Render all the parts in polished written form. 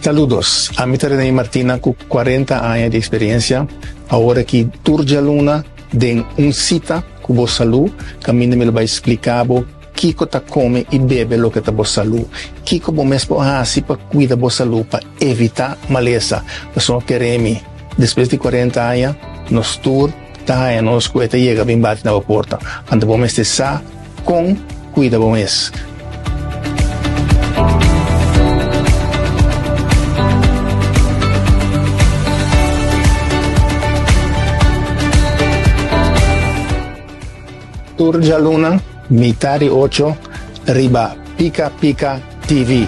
Saludos, ami ta Rene Martina ku 40 aña di eksperensia. Awor aki tur djaluna den un sita ku bo salú, kaminda mi lo bai splika bo kiko ta kome i bebe loke ta bo salú, kiko bo mes por hasi pa kuida bo salú pa evitá malesa. Pasobra kere mi, despues di 40 aña nos tur ta haña nos ku e ta yega bin bati na bo porta. Anto bo mester sa kon kuida bo mes. Tur djaluna mitá di ocho riba Pika Pika TV.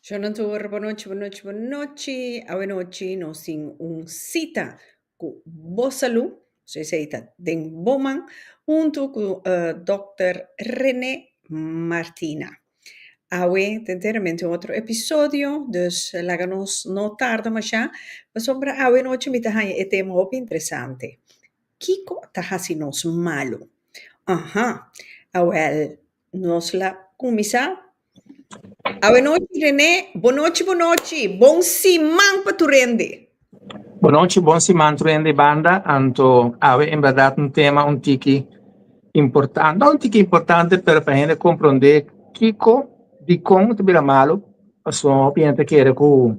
Shona tur, bonochi, bonochi, bonochi. Awenochi nos tin un sita ku bo salú, so esei ta den bo man, huntu ku dòkter René Martina. Awe ta enteramente un otro episodio, dus laga nos no tarda mashá, pasobra awenochi mi ta haña e tema hopi interesante. Kiko ta hasi nos malu? Aha, awèl nos la kuminsá. Awenochi René, bonochi bonochi, bon siman pa tur hende. Bonochi, bon siman tur hende banda, anto awe en bèrdat un tema un tiki importante, no un tiki importante pero pa hende komprondé kiko, dikon ta bira malu, pasobra hopi hende ta kere ku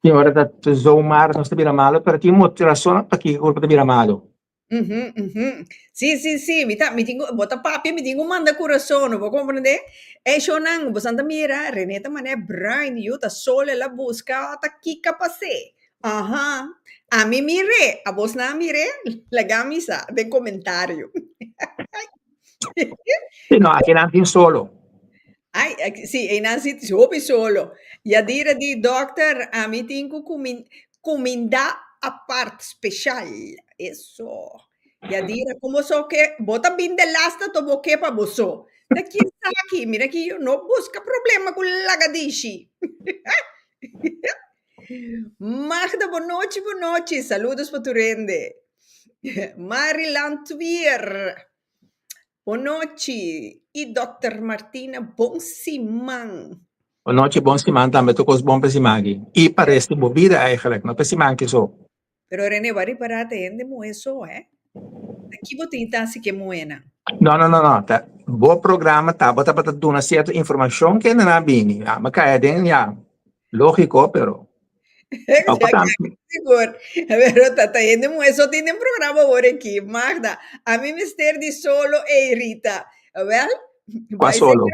tin ora ta zomaar nos ta bira malu, pero tin motivashonnan pakiko ku ta bira malu. Mhm, mhm. Sí, sí, sí. Mi ta, mi tin ku, bo ta papia, mi tin ku manda kurason, bo komprendé? E shownan, bo santa mira, René ta manera bruin, yu ta sol el a buska, ta kika pas'é. Aha. Ami mir'é, abosnan a mir'é? Laga mi sa den komentario. Sí, no, akinan tin solo. Ai, sí, einan sí hopi solo. Yadira di, Dokter, ami tin ku kumindá apart, speshal. Eso. Yadira, kon bo so ke, bo ta bin de lasta to bo ke pa bo so. Ta ki esaki? Mira ki yo no buska problema ku lagadishi. Magda, bonochi, bonochi. Saludos pa tur hende. Mari Landweer. Bonochi y Dòkter Martina bon siman. Bonochi bon siman tambe tur kos bon pa e siman aki y pa resto bo bida eigenlijk no pa e siman aki so. Pero Rene bo a ripara ta hende muhe so he ta ki bo tin ta hasi ke muhenan. No no no no ta bo programa ta bo tabata duna cierto informacion ke nan a bini a kaya den ya Lógico, pero. Sigur. Pero ta hende mujer so tin den programa awor aki. Magda, a mi mester di solo ei, Rita. Wel, Kwa solo?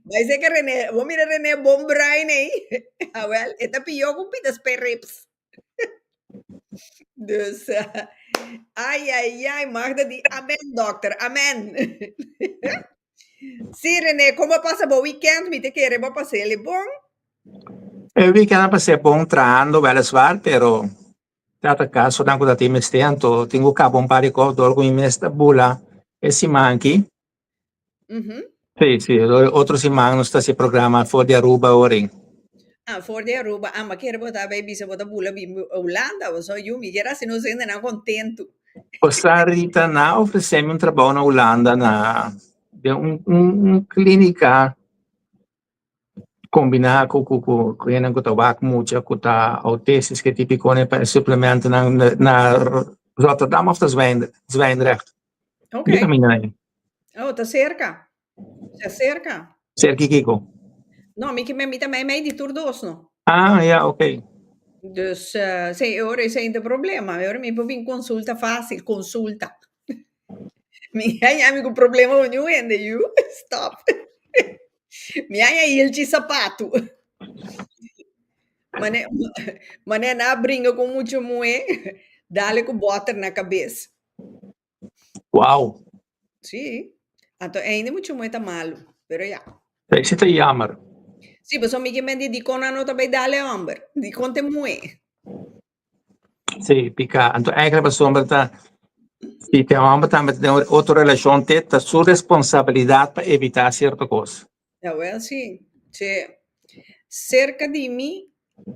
Bai seka René. Bo mira René bon bruin ei. Awel, e ta pió ku pita spare ribs. Dus, ai, ai, ai, Magda di amen, dokter, amen. Sí, René, kon bo pasa bo weekend? Mi te kere bo pas'el bon. E weekend a pas'é bon trahando weliswaar, pero trata kasonan ku ta tin mester, anto tin ku kaba un par di kos dor ku mi mes ta bula e siman aki. Sí, sí, otro siman nos ta hasi programa for di Aruba orin. Ah, for di Aruba. Ah, ma kere bo ta bay bisa bo ta bula bin Hulanda, bo so yu mi kier hasi nos hendenan kontentu. Osá Rita, nan a ofresé mi un trabou na Hulanda na den un un klínika kombiná ku ku ku hendenan ku ta wak mucha ku ta autistisch ke tipikonan pa e suplementonan na Rotterdam òf ta Zwijndrecht. Ok. Mi kaminda ahí. Oh, ta cerca. Ta cerca. Cerca kiko? No, mi ke mi ta mei mei di tur dos, no. Ah, ja, ok. Dus, uh, sí, ora esei ta problema. Ora mi por bin consulta fácil, consulta. Mi haña mi ku problema ku niun hende, yu. Stop. Mi haña hilchi sapatu. Mane, mane na bringa ku mucha muhé, dale ku bòter na kabes. Wow. Sí. Anto einde mucho muhe ta malu, pero ya. Ese ta jammer. Sí, pasobra mi ke mende dikon nan no ta bai dale homber, dikon te muhe. Sí, pica. Anto eigenlijk pasobra ta si te homber tambe ta den otro relacion te ta su responsabilidad pa evita cierto cos. Jawel si. Sí. Serka di mi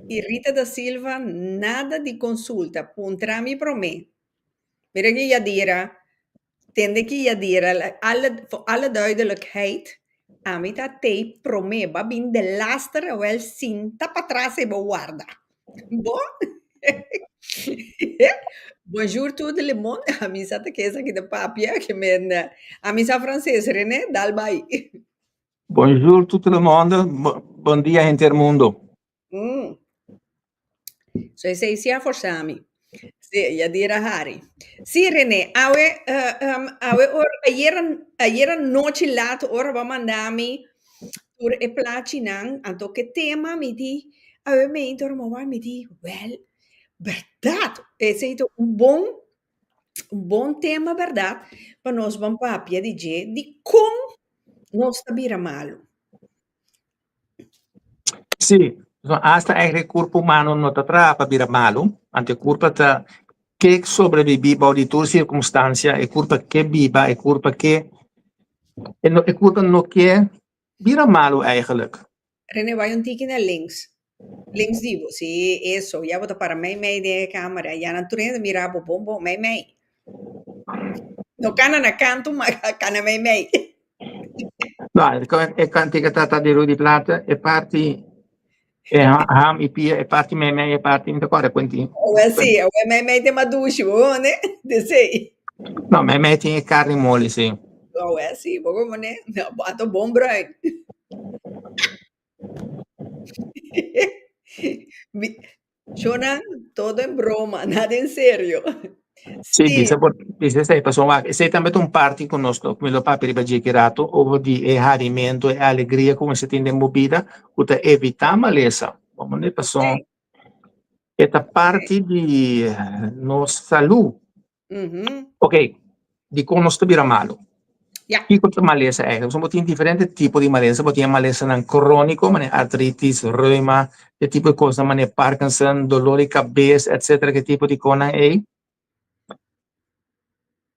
i Rita da Silva nada di konsulta, puntra mi promé. Mira ki Yadira, tende ki Yadira, alle, voor alle duidelijkheid, ami ta tei promé, ba bin de laster, awel sinta patras e bo warda. Bo? Bonjour tout le monde, ami sa ta kesa ki ta papia, ke men, ami sa franses, René, dal bai. Bonjour tout le monde, bon dia henter mundo. So esei si a forsa mi. Si, Yadira hari. Si, René, awe, awe or, ayer, ayer anochi laat ora bo a manda mi tur e plachinan, anto ke tema mi di, awe meinta ora mi a wak mi di, wel, berdad, esei ta un bon, un bon tema berdad pa nos ban papia di dje, dikon nos ta bira malu. Sí, hasta eigenlijk e kurpo humano no ta traha pa bira malu, anto e kurpa ta ke sobrebibí bou di tur sirkunstansia, e kurpa ke biba, e kurpa ke, e kurpa no ke bira malu eigenlijk. Rene, bai un tiki na links, links di bo, sí, eso, ya bo ta para mei mei den e kamera, ya nan tur hende mira bo bon bon, mei mei. No kana na kantu, ma kana mei mei. No, e kantika ta ta di Rudy Plata, e parti e ham i pia, e parti mei mei, e parti mi ta kòrda kuenti. Awel sí, awel mei mei te madushi, bo hone, desei. No, mei mei tin e karni moli, sí. Awel sí, bo hone, anto bon bruin. Shona, todo en broma, nada en serio. Sí, bisa por bisa esei pasobra wak esei tambe ta un parti ku nos lo mi lo papia riba dje ki rato over di e harimentu e alegria ku mester tin den bo bida ku ta evitá malesa. Bo manda pasobra e ta parti di nos salú. Ok, dikon nos ta bira malu? Kiko ta malesa eigenlijk? Pasobra bo tin diferente tipo di malesa, bo tin e malesanan króniko manera artritis, reuma, e tipo di kosnan manera Parkinson, dolor di kabes, etcetera, ke tipo di konan ei.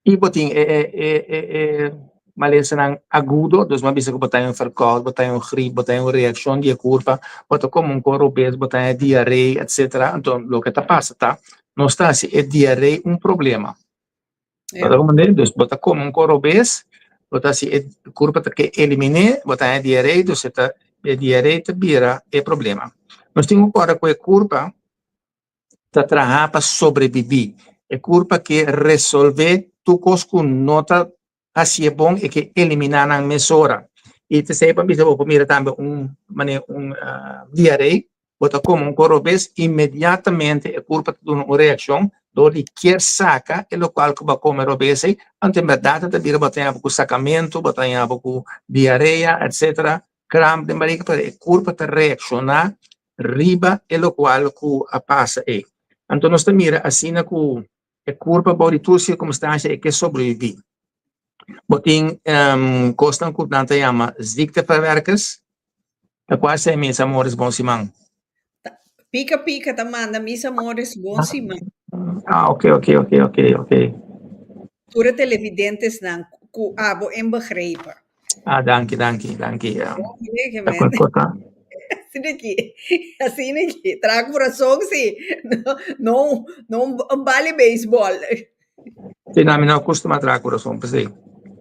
I bo tin e e e e malesanan agudo, dus bo a bisa ku bo ta un verkoud, bo ta un grip, bo ta un reakshon di e kurpa, bo ta kome un kos robes, bo ta haña diaree, etcetera. Anto loke ta pasa ta nos ta hasi e diaree un problema. Bo ta komprende? Dus bo ta kome un kos robes, bo ta hasi e kurpa ta ke eliminé, bo ta haña diaree, dus e ta e diaree ta bira e problema. Nos tin ku kòrda ku e kurpa ta traha pa sobrebibí. E kurpa ke resolvé tur kos ku no ta hasié bon, e ke eliminá nan mesora. I t'esei pa bisa bo por mira tambe un manera un diaree, bo ta kome un koro bes, inmediatamente e kurpa ta duna un reakshon dor di kier saka e lokual ku bo a kome robes ei, anto en bèrdat ta bira bo ta haña bo ku sakamentu, bo ta haña bo ku diarea, etsetera, kramp den barika, pasobra e kurpa ta reakshoná riba e lokual ku a pasa ei. Anto nos ta mira asina ku e kurpa bou di tur sirkumstansia e ke sobreviví. Bo tin kosnan ku nan ta yama ziekteverwerkers, ta kua esei mis amores bon siman? Pika pika ta manda mis amores bon siman. Ah, ok, ok, ok, ok, ok. Tur e televidentesnan ku abo inbegrepen. Ah, danki, danki, danki. Ja. Ta kota. Asina aki, asina aki. Traha kurason si. No, no, no un bal di beisbòl. Si, no, mi no akostumá traha kurason, p'esei.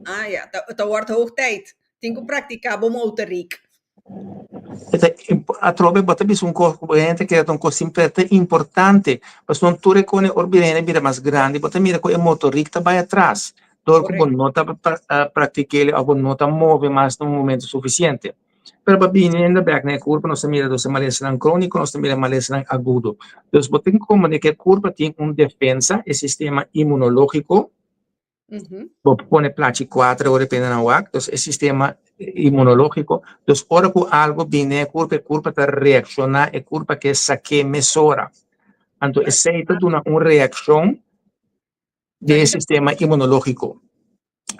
Ah, ya. Ta, ta wòrdu hoog tijd. Tin ku praktiká bo motoriek. E ta atrobe bo ta bisa un kos ku bo hende ta kere ta un kos simpel ta importante pasobra tur e kone ora bira hende bira mas grandi bo ta mira ku e motorik ta bai atras dor ku bo no ta praktik'el òf bo no ta move mas na un momento sufisiente. Pero pa bini hende bèk na e kurpa nos ta mira dos e malesanan króniko nos ta mira e malesanan agudo. Dus bo tin ku komprende ku e kurpa tin un defensa e sistema inmunológiko. Bo por pone plachi kuater ora depende na wak, dus e sistema inmunológiko, dus ora ku algu bini den e kurpa, e kurpa ta reakshoná, e kurpa ke sak'é mesora. Anto esei ta duna un reakshon den e sistema inmunológiko.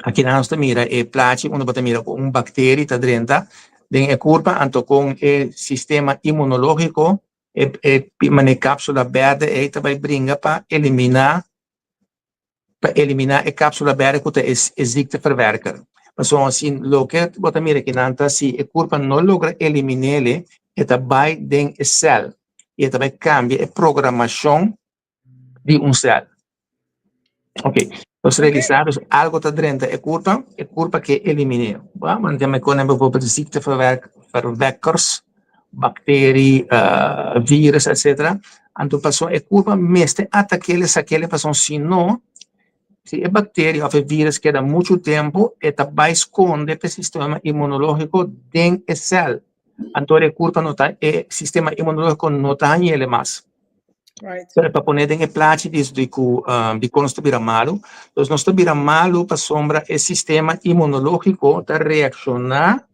Aki nan nos ta mira e plachi unda bo ta mira ku un bakteri ta drenta den e kurpa, anto kon e sistema inmunológiko, e e manera e kapsula bèrdè ei ta bai bringa pa eliminá pa eliminá e kapsula bèrdè ku ta e ziekteverwerker. Pasobra si loke bo ta mira akinan ta si e kurpa no logra elimin'é e ta bai den e sèl i e ta bai kambia e programashon di un sèl. Ok, nos realisá dus algo ta drenta e kurpa, e kurpa ke eliminé. Bo mantén mi konen bijvoorbeeld ziekteverwekkers, bakteri, virus, etcetera. Anto pasobra e kurpa mester atak'é, sak'é pasobra si no, si e bakteria òf e virus keda muchu tempu e ta bai skonde pa e sistema inmunológiko den e sèl. Anto e kurpa no ta, e sistema inmunológiko no ta hañ'é mas. Pero pa pone den e plachi di di ku dikon nos ta bira malu, dus nos ta bira malu pasobra e sistema inmunológiko ta reakshoná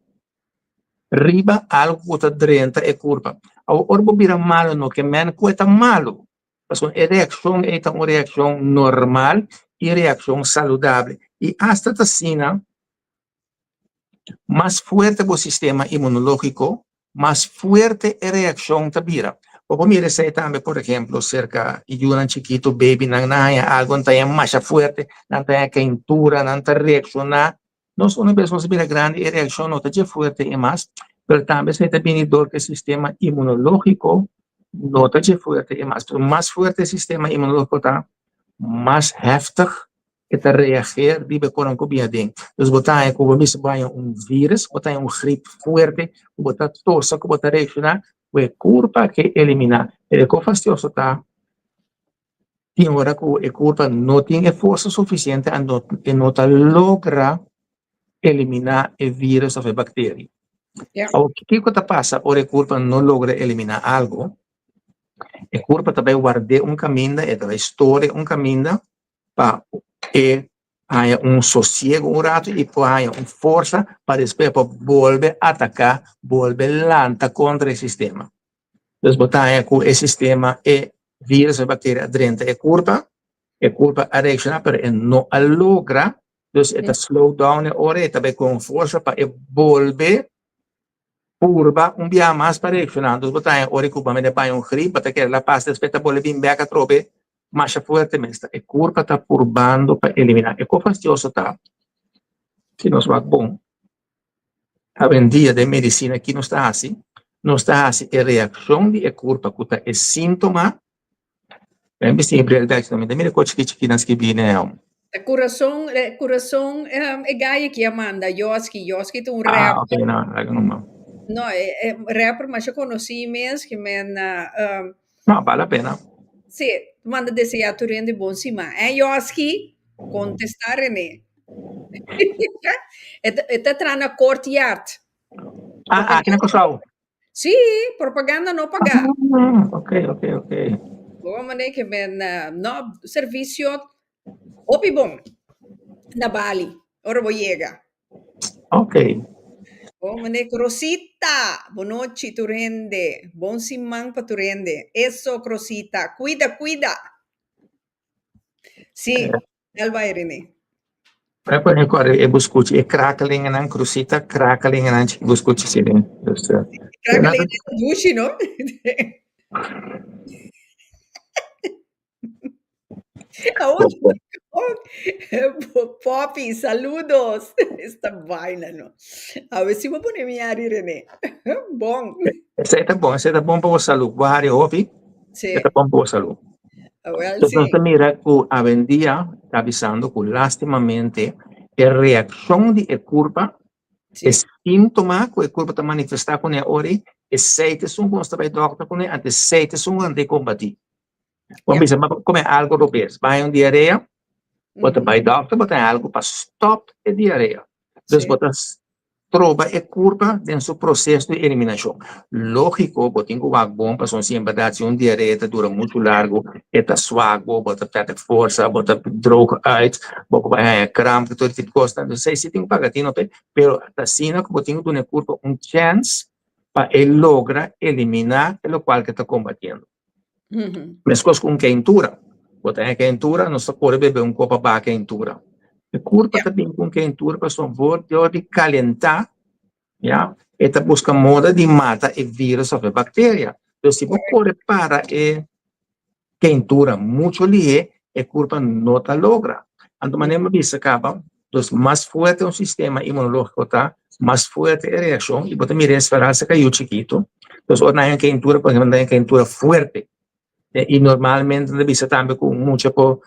riba algu ku ta drenta e kurpa. Awor ora bo bira malu no ke men ku e ta malu, pasobra e reakshon ei ta un reakshon normal i reakshon saludabel. I asta ta asina Mas fuerte bo sistema inmunológiko, mas fuerte e reakshon ta bira. Bo por mira esei tambe, por ehemplo, serka yunan chikitu, babynan, nan haña algu, nan ta haña masha fuerte, nan ta haña keintura, nan ta reakshoná. Nos una bes nos a bira grandi e reakshon no ta dje fuerte e mas, pero tambe esei ta bini dor ku e sistema inmunológiko no ta dje fuerte e mas. Pero mas fuerte e sistema inmunológiko ta, mas heftig e ta reageer riba e konan ku bin aden. Dus bo ta haña ku bo mester bo haña un virus, bo ta haña un grip fuerte, ku bo ta tosa, ku bo ta reakshoná, ku e kurpa ke eliminá. Pero e kos fastioso ta, tin ora ku e kurpa no tin e forsa sufisiente anto e no ta logra eliminá e virus òf e bakteria. Awor, kiko ta pasa ora e kurpa no logra eliminá algu? E kurpa ta bai ward'é un kaminda, e ta bai store un kaminda pa e haña un sosiego un ratu i por haña un forsa pa despues por bolbe ataká, bolbe lanta kontra e sistema. Dus bo ta haña ku e sistema, e virus o e bakteria a drenta e kurpa, e kurpa a reakshoná pero e no a logra, dus e ta slow down e ora, e ta bai kon forsa pa e bolbe Purba un biaha mas pa reacciona. Anto bo ta haña ora cu bo a mete paña un grip, bo ta kere la pasa, despues ta bolbe bin bek atrobe masha fuerte mes. Ta e curpa ta purbando pa elimina. E cos fastioso ta, si nos wak bon, awendia den medicina ki nos ta haci? Nos ta haci e reaccion di e curpa cu ta e sintoma. Mi bisti e bril bek, mi ta mira e cos chiki chiki nan skibi na. E kurason, e kurason e gai aki a manda Yoski, Yoski ta un rapper. Ah, ok, no, laga numa. No, e, e rapper masha konosí mes, ke men No, bale la pena. Sí, manda deseá tur hende bon siman. Eh, Yoski, kontestá René. E ta, e ta traha na Courtyard. Ah, aki na Kòrsou. Sí, propaganda no pagá. Ah, ok, ok, ok. Bon manera ke men no servisio hopi bon na Bali ora bo yega. Ok. Bon manera Rosita, bonochi tur hende. Bon siman pa tur hende. Eso Rosita, cuida, cuida. Sí. Dal bai, René. Bai pone kore e buskuchi, e krakelingennan, Crusita, krakelingennan chiki buskuchi si den. Dus, eh, Krakelingen ta dushi, no? Awo, Poppy, saludos. Esta vaina, no? A ver si bo pone mi ari, René. Bon. Esei ta bon, esei ta bon pa bo salú. Bo hari hopi, Sí. e ta bon pa bo salú. Wel, Entonces nos sí. ta mira ku awendia ta bisando ku lastimamente e reakshon di e kurpa, e síntoma ku e kurpa ta manifestá kuné ora ei, esei ta esun ku nos ta bai dòkter kuné, anto esei ta esun ku nan ta kombatí. Bo a bisa bo kome algu robes, bo haña un diarea, bo ta bai dòkter, bo ta haña algu pa stòp e diarea. Dus bo ta Troba e kurpa den su proseso di eliminashon. Lógiko, bo tin ku wak bon pasobra si en bèrdat si un diarea ta dura muchu largu, e ta swak bo, bo ta pèrdè forsa, bo ta droog uit, bo por bai haña kramp, tur e tipo kosnan. Entonces esei si tin ku paga tino p'e, pero ta asina ku bo tin ku duna e kurpa un chèns pa e logra eliminá e lokual ku e ta kombatiendo. Meskos ku un keintura. Bo ta haña keintura, nos ta kore bebe un kopa baha keintura. E kurpa ta bin ku un keintura pasobra bo dor di kalentá, ya, e ta buska moda di mata e virus òf e bakteria. Entonces si bo kore para e keintura muchu lihé, e kurpa no ta logra. Anto manera mi a bisa kaba. Dus mas fuerte un sistema inmunológiko ta, mas fuerte e reakshon i bo ta mira e esperansa ka yu chikitu. Dus ora nan haña keintura, por ehempel, nan haña keintura fuerte i normalmente nan ta bisa tambe ku un mucha por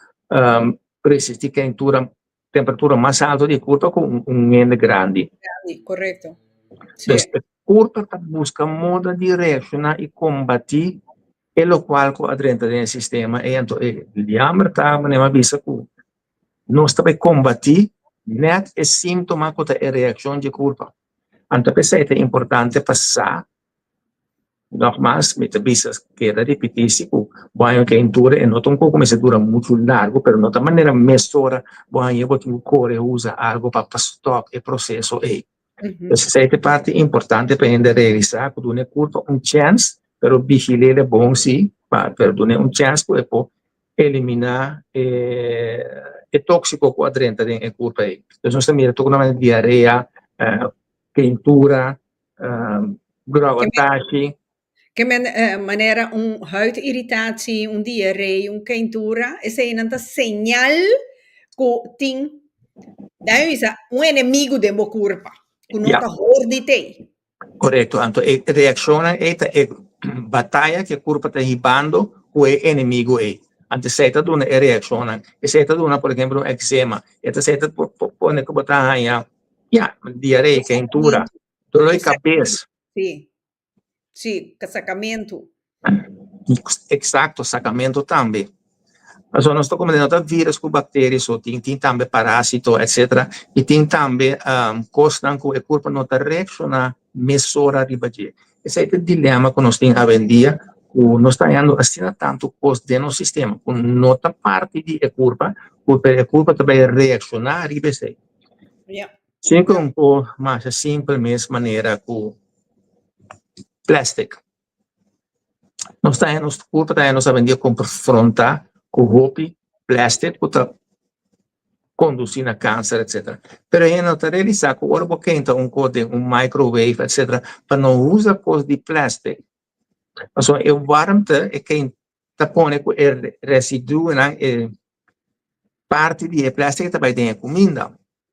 resistí keintura, temperatura mas alto di e kurpa ku un hende grandi. Grandi, korekto. Dus e kurpa ta buska moda di reakshoná i kombatí e lokual ku a drenta den e sistema ei. Anto e liamber ta manera mi a bisa ku Nos ta bai kombatí nèt e síntoma ku ta e reakshon dje kurpa. Anto p'esei ta importante pa sa, nògmas mi ta bisa keda ripití si ku bo haña un keintura e no ta un kos ku mester dura muchu largu pero no ta manera mesora bo haña bo tin ku kore usa algu pa stòp e proseso ei. Entonces esei ta e parti importante pa hende realisá ku duna e kurpa un chèns pero vigil'é bon si pero dun'é un chèns ku e por eliminá e e tóksiko ku a drenta den e kurpa ei. Entonces nos ta mira tur ku diarea, keintura, gròwatashi. Ke men manera un huidirritatie, un diaree, un keintura, eseinan ta señal ku tin, dai bisa, un enemigu den bo kurpa ku no ta hor di tei. Korekto, anto e reakshonnan ei ta e bataya ku e kurpa ta hibando ku e enemigu ei. Anto esei ta duna e reakshonnan. Esei ta duna, por ehempel, un eksema. Esei ta pone ku bo ta haña, ya, diaree, keintura, doló di kabes. Sí, sí, sakamentu. Eksakto, sakamentu tambe. Pasobra nos ta komprende no ta virus ku bakteria so tin, tin tambe parásito etcetera i tin tambe kosnan ku e kurpa no ta reakshoná mesora riba dje. Esei ta e dilema ku nos tin awendia ku nos ta hañando asina tantu kos den nos sistema ku no ta parti di e kurpa ku e kurpa ta bai reakshoná riba esei. Sin ku un kos masha simpel mes manera ku plèstik. Nos ta haña nos kurpa ta haña nos awendia konfrontá ku hopi plèstik ku ta kondusí na kanser etsetera. Pero hende no ta realisá ku ora bo kenta un kos den un microwave etsetera pa no usa kos di plèstik pasobra e warmte e ta pone ku e residuonan e parti di e plèstik ta bai den e kuminda.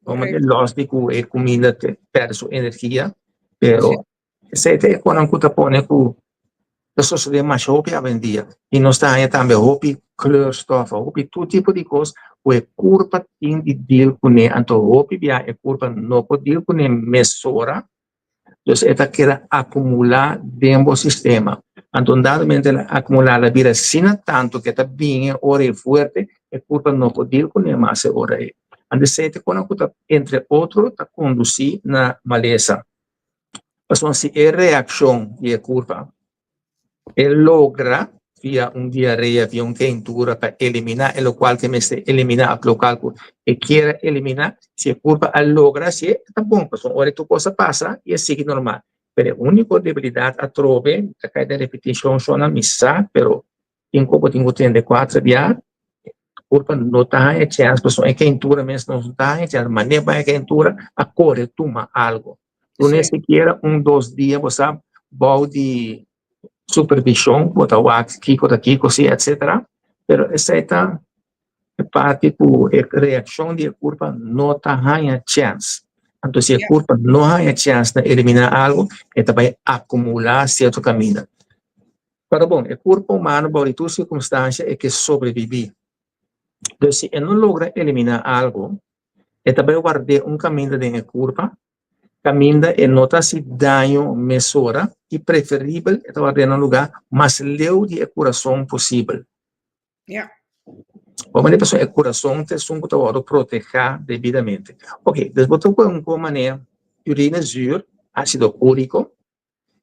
Lòs di ku e kuminda ta pèrdè su energia pero Esei ta e konan ku ta pone ku ta sosodé masha hopi awendia. I nos ta haña tambe hopi kleurstoffen, hopi tur tipo di kos ku e kurpa tin di deal kuné. Anto hopi bia e kurpa no por deal kuné mesora, dus e ta keda akumulá den bo sistema. Anto un dado momento el a akumulá, el a bira asina tantu ku e ta bini e ora ei fuerte, e kurpa no por deal kuné mas e ora ei. Anto esei ta e konan ku ta, entre otro, ta kondusí na malesa. Pasobra si e reakshon di e kurpa e logra via un diarea, via un keintura pa eliminá e lokual ku e mester eliminá òf lokual ku e kier a eliminá, si e kurpa a logra hasié e ta bon pasobra ora e tur kos a pasa i e sigui normal. Pero e úniko debilidat atrobe ta kai den repetishon shona mi sa pero Tin ku bo tin ku tende kuater bia, kurpa no ta haña chèns pasobra e keintura mes no ta haña chèns. Manera bo haña keintura a kore tuma algu. Tu ni sikiera un dos dia bo sa bou di supervishon bo ta wak kiko ta kiko si etcetera, pero esei ta e parti ku e reakshon di e kurpa no ta haña chèns. Anto si e kurpa no haña chèns na eliminá algu e ta bai akumulá sierto kaminda. Pero bon, e kurpo humano bou di tur sirkunstansia e ke sobrebibí. Dus si e no logra eliminá algu, e ta bai ward'é un kaminda den e kurpa, kaminda e no ta hasi daño mesora i preferibel e ta ward'é na un lugá mas leu di e kurason posibel. Ja. Bo manera pasobra e kurason ta esun ku ta wòrdu protehá debidamente. Oke, dus bo ta kohe un kon manera urinezuur, ásido úriko,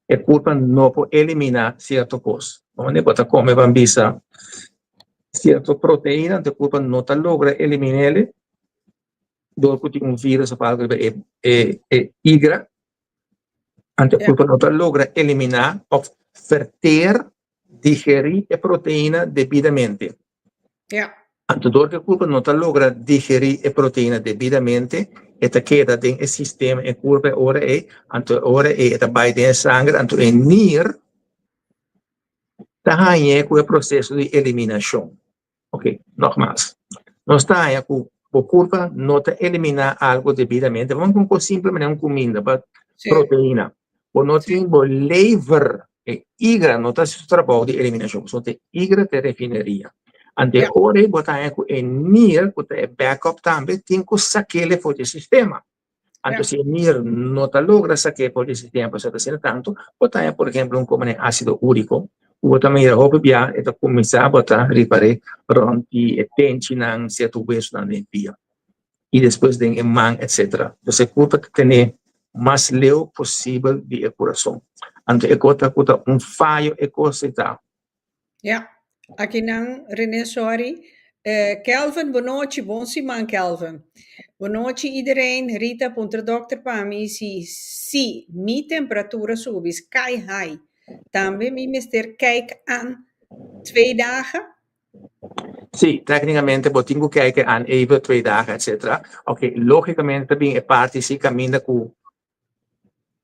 E kurpa no por eliminá sierto kos. Unda bo ta kome ban bisa sierto proteina, anto e kurpa no ta logra elimin'el dor ku tin un virus òf algu riba e e igra, anto e kurpa no ta logra eliminá òf verteer, digerí e proteina debidamente. Anto dor ku e kurpa no ta logra digerí e proteina debidamente, e ta keda den e sistema e kurpa e ora ei, anto e ora ei e ta bai den e sanger, anto e nir ta hañ'é ku e proseso di eliminashon. Oke, nogmas, nos ta haña ku Bo kurpa no ta eliminá algu debidamente. Bo un kos simpel manera un kuminda, pa proteína. Bo no tin bo lever, e igra no ta hasi su trabou di eliminashon, pasobra e igra ta e refineria. Anto e ora ei bo ta haña ku e nier, ku ta e backup tambe, tin ku sak'el for di e sistema. Anto si e nier no ta logra sak'é for di e sistema pasobra ta asina tantu, bo ta haña por ehemplo un komo ásido úriko, ku bo ta mira hopi bia e ta kuminsá bo ta ripar'é rònt di e tenchinan, sierto wesunan den pia i despues den e man etcetera. Entonces e kurpa ta tene mas leu posibel di e kurason. Anto e kos ta ku ta un fayo e kos ei ta. Ja, akinan René sorry. Kelvin, bonochi, bon siman Kelvin. Bonochi iedereen, Rita puntra dokter pa mi si si mi temperatura subi sky high tambe mi mester kijk aan twee dagen? Sí, técnicamente bo tin ku kijk aan even twee dagen etcetera. Oké, lógicamente ta bin e parti si kaminda ku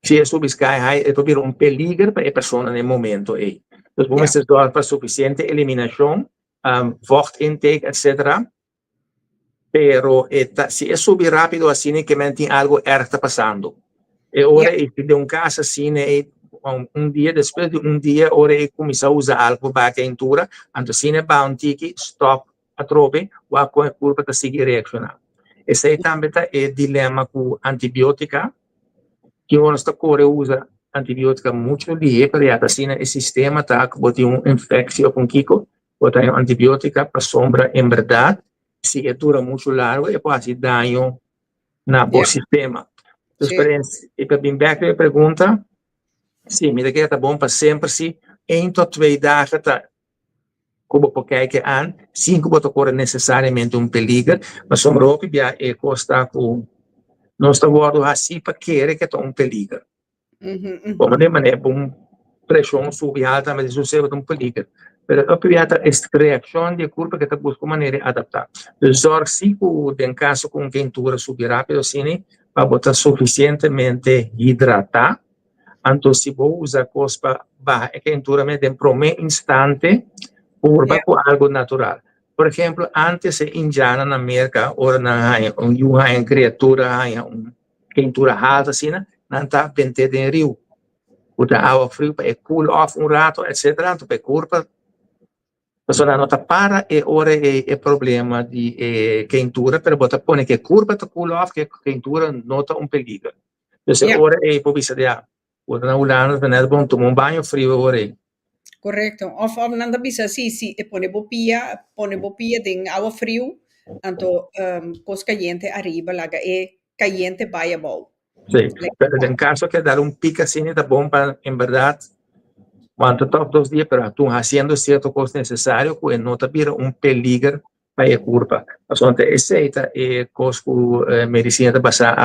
Si e subi sky high e por bira un peliger pa e persona na e momento ei. Dus bo mester zorg pa sufisiente eliminashon, vochtintake etcetera. Pero e ta si e subi rápido asina ke men tin algo erg ta pasando. E ora ei si den un kas asina ei un dia despues di un dia ora ei kuminsá usa algo pa baha keintura anto asina e baha un tiki stòp atrobe wak kon e kurpa ta sigui reakshoná. Esei tambe ta e dilema ku antibiotika, ki ora nos ta kore usa antibiotika muchu lihé pero ya ta asina e sistema ta ku bo tin un infeksio òf un kiko bo ta haña un antibiotika pasobra en bèrdat si e dura muchu largu e por hasi daño na bo sistema. Dus e ta bin bèk riba e pregunta, si mi ta kere ta bon pa semper si een tot twee dagen ta ku bo por kijk aan sin ku bo ta kore nesesariamente un peliger, pasobra hopi bia e kos ta ku nos ta wòrdu hasí pa kere ku e ta un peliger. Komo den manera ku un preshon subi alta tambe ta sosode ta un peliger, pero hopi bia ta e reakshon di e kurpa ku ta buska un manera di adaptá. Dus zòrg si ku den kaso ku un keintura subi rápido asina pa bo ta sufisientemente hidratá. Anto si bo usa kos pa baha e keintura mes den prome instante purba ku algu natural. Por ehemplo, antes e indiannan na Merka ora nan haña un yu haña un kriatura haña un keintura haltu asina, nan ta bent'é den riu ku ta awa friu pa e cool off un rato etcetera anto pa e kurpa Pasobra nan no ta para e ora ei e problema di e keintura, pero bo ta pone ku e kurpa ta cool off, ku e keintura no ta un peliger. Dus e ora ei por bisa di ya, bo ta na Hulanda ta nèt bon tuma un baño friu e ora ei. Korekto. Òf òf nan ta bisa si, si e pone bo pia, pone bo pia den awa friu, anto kos kayente ariba laga e kayente bai abou. Sí, pero den caso que dar un pic asina ta bon pa en berdad wanta toch dos dia, pero atun haciendo cierto cos necesario cu e no ta bira un peliger pa e curpa. Pasobra ta esey ta e cos cu medicina ta basa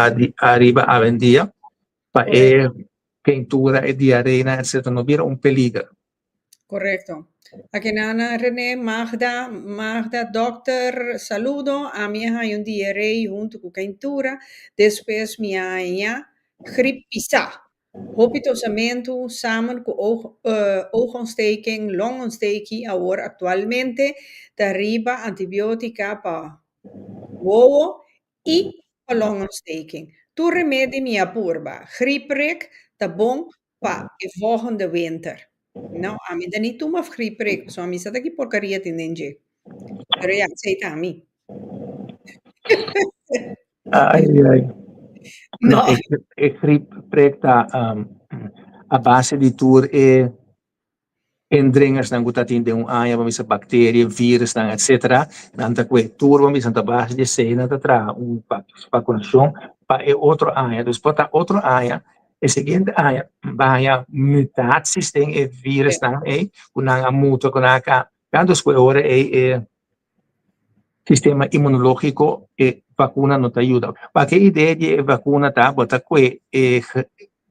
ariba awendia pa e keintura, e diarena, etcetera no bira un peliger. Correcto. Akinana René, Magda, Magda, dokter, saludo. Ami a haña un diaree hunto cu caintura. Despues mi a haña griep pisa. Hopi tosamento samen cu oog, oogontsteking, longontsteking. Awor actualmente ta riba antibiotica pa wowo y pa longontsteking. Tur remedi mi a purba. Griepprik ta bon pa e volgende winter. No, ami ta ni tuma griepprik, pasobra ami sa ta ki porcaria tin den dje. Pero ya, esei ta ami. Ai, ai. No, e, e griepprik ta um, a base di tur e Indringersnan ku ta tin den un aña, bo bisa bakteria, virusnan etcetera, nan ta kue tur bo bisa ta base di esei nan ta traha un vakunashon pa e otro aña. Dus por ta otro aña, e siguiente aña bo haña mutaties den e virusnan ei ku nan a muta ku nan a kambia, dus ku e ora ei e sistema inmunológiko e vakuna no ta yuda. Wak e idea di e vakuna ta bo ta kue e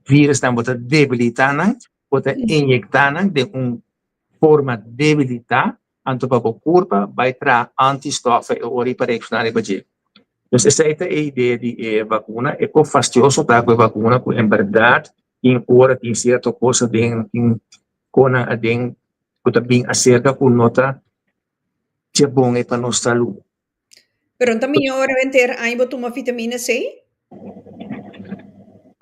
virusnan bo ta debilitá nan Bo ta inyectá nan den un forma debilitá, anto pa bo curpa bai traha antistoffen e ora i pa reaccioná riba dje. Dus esei ta e idea di e vacuna. E por fastioso ta cu e vacuna cu en berdad tin ora tin cierto cos aden, tin conan aden cu ta bin acerca cu no ta dje bon e pa nos salud. Pero no ta mihor henter aña bo tuma vitamina C?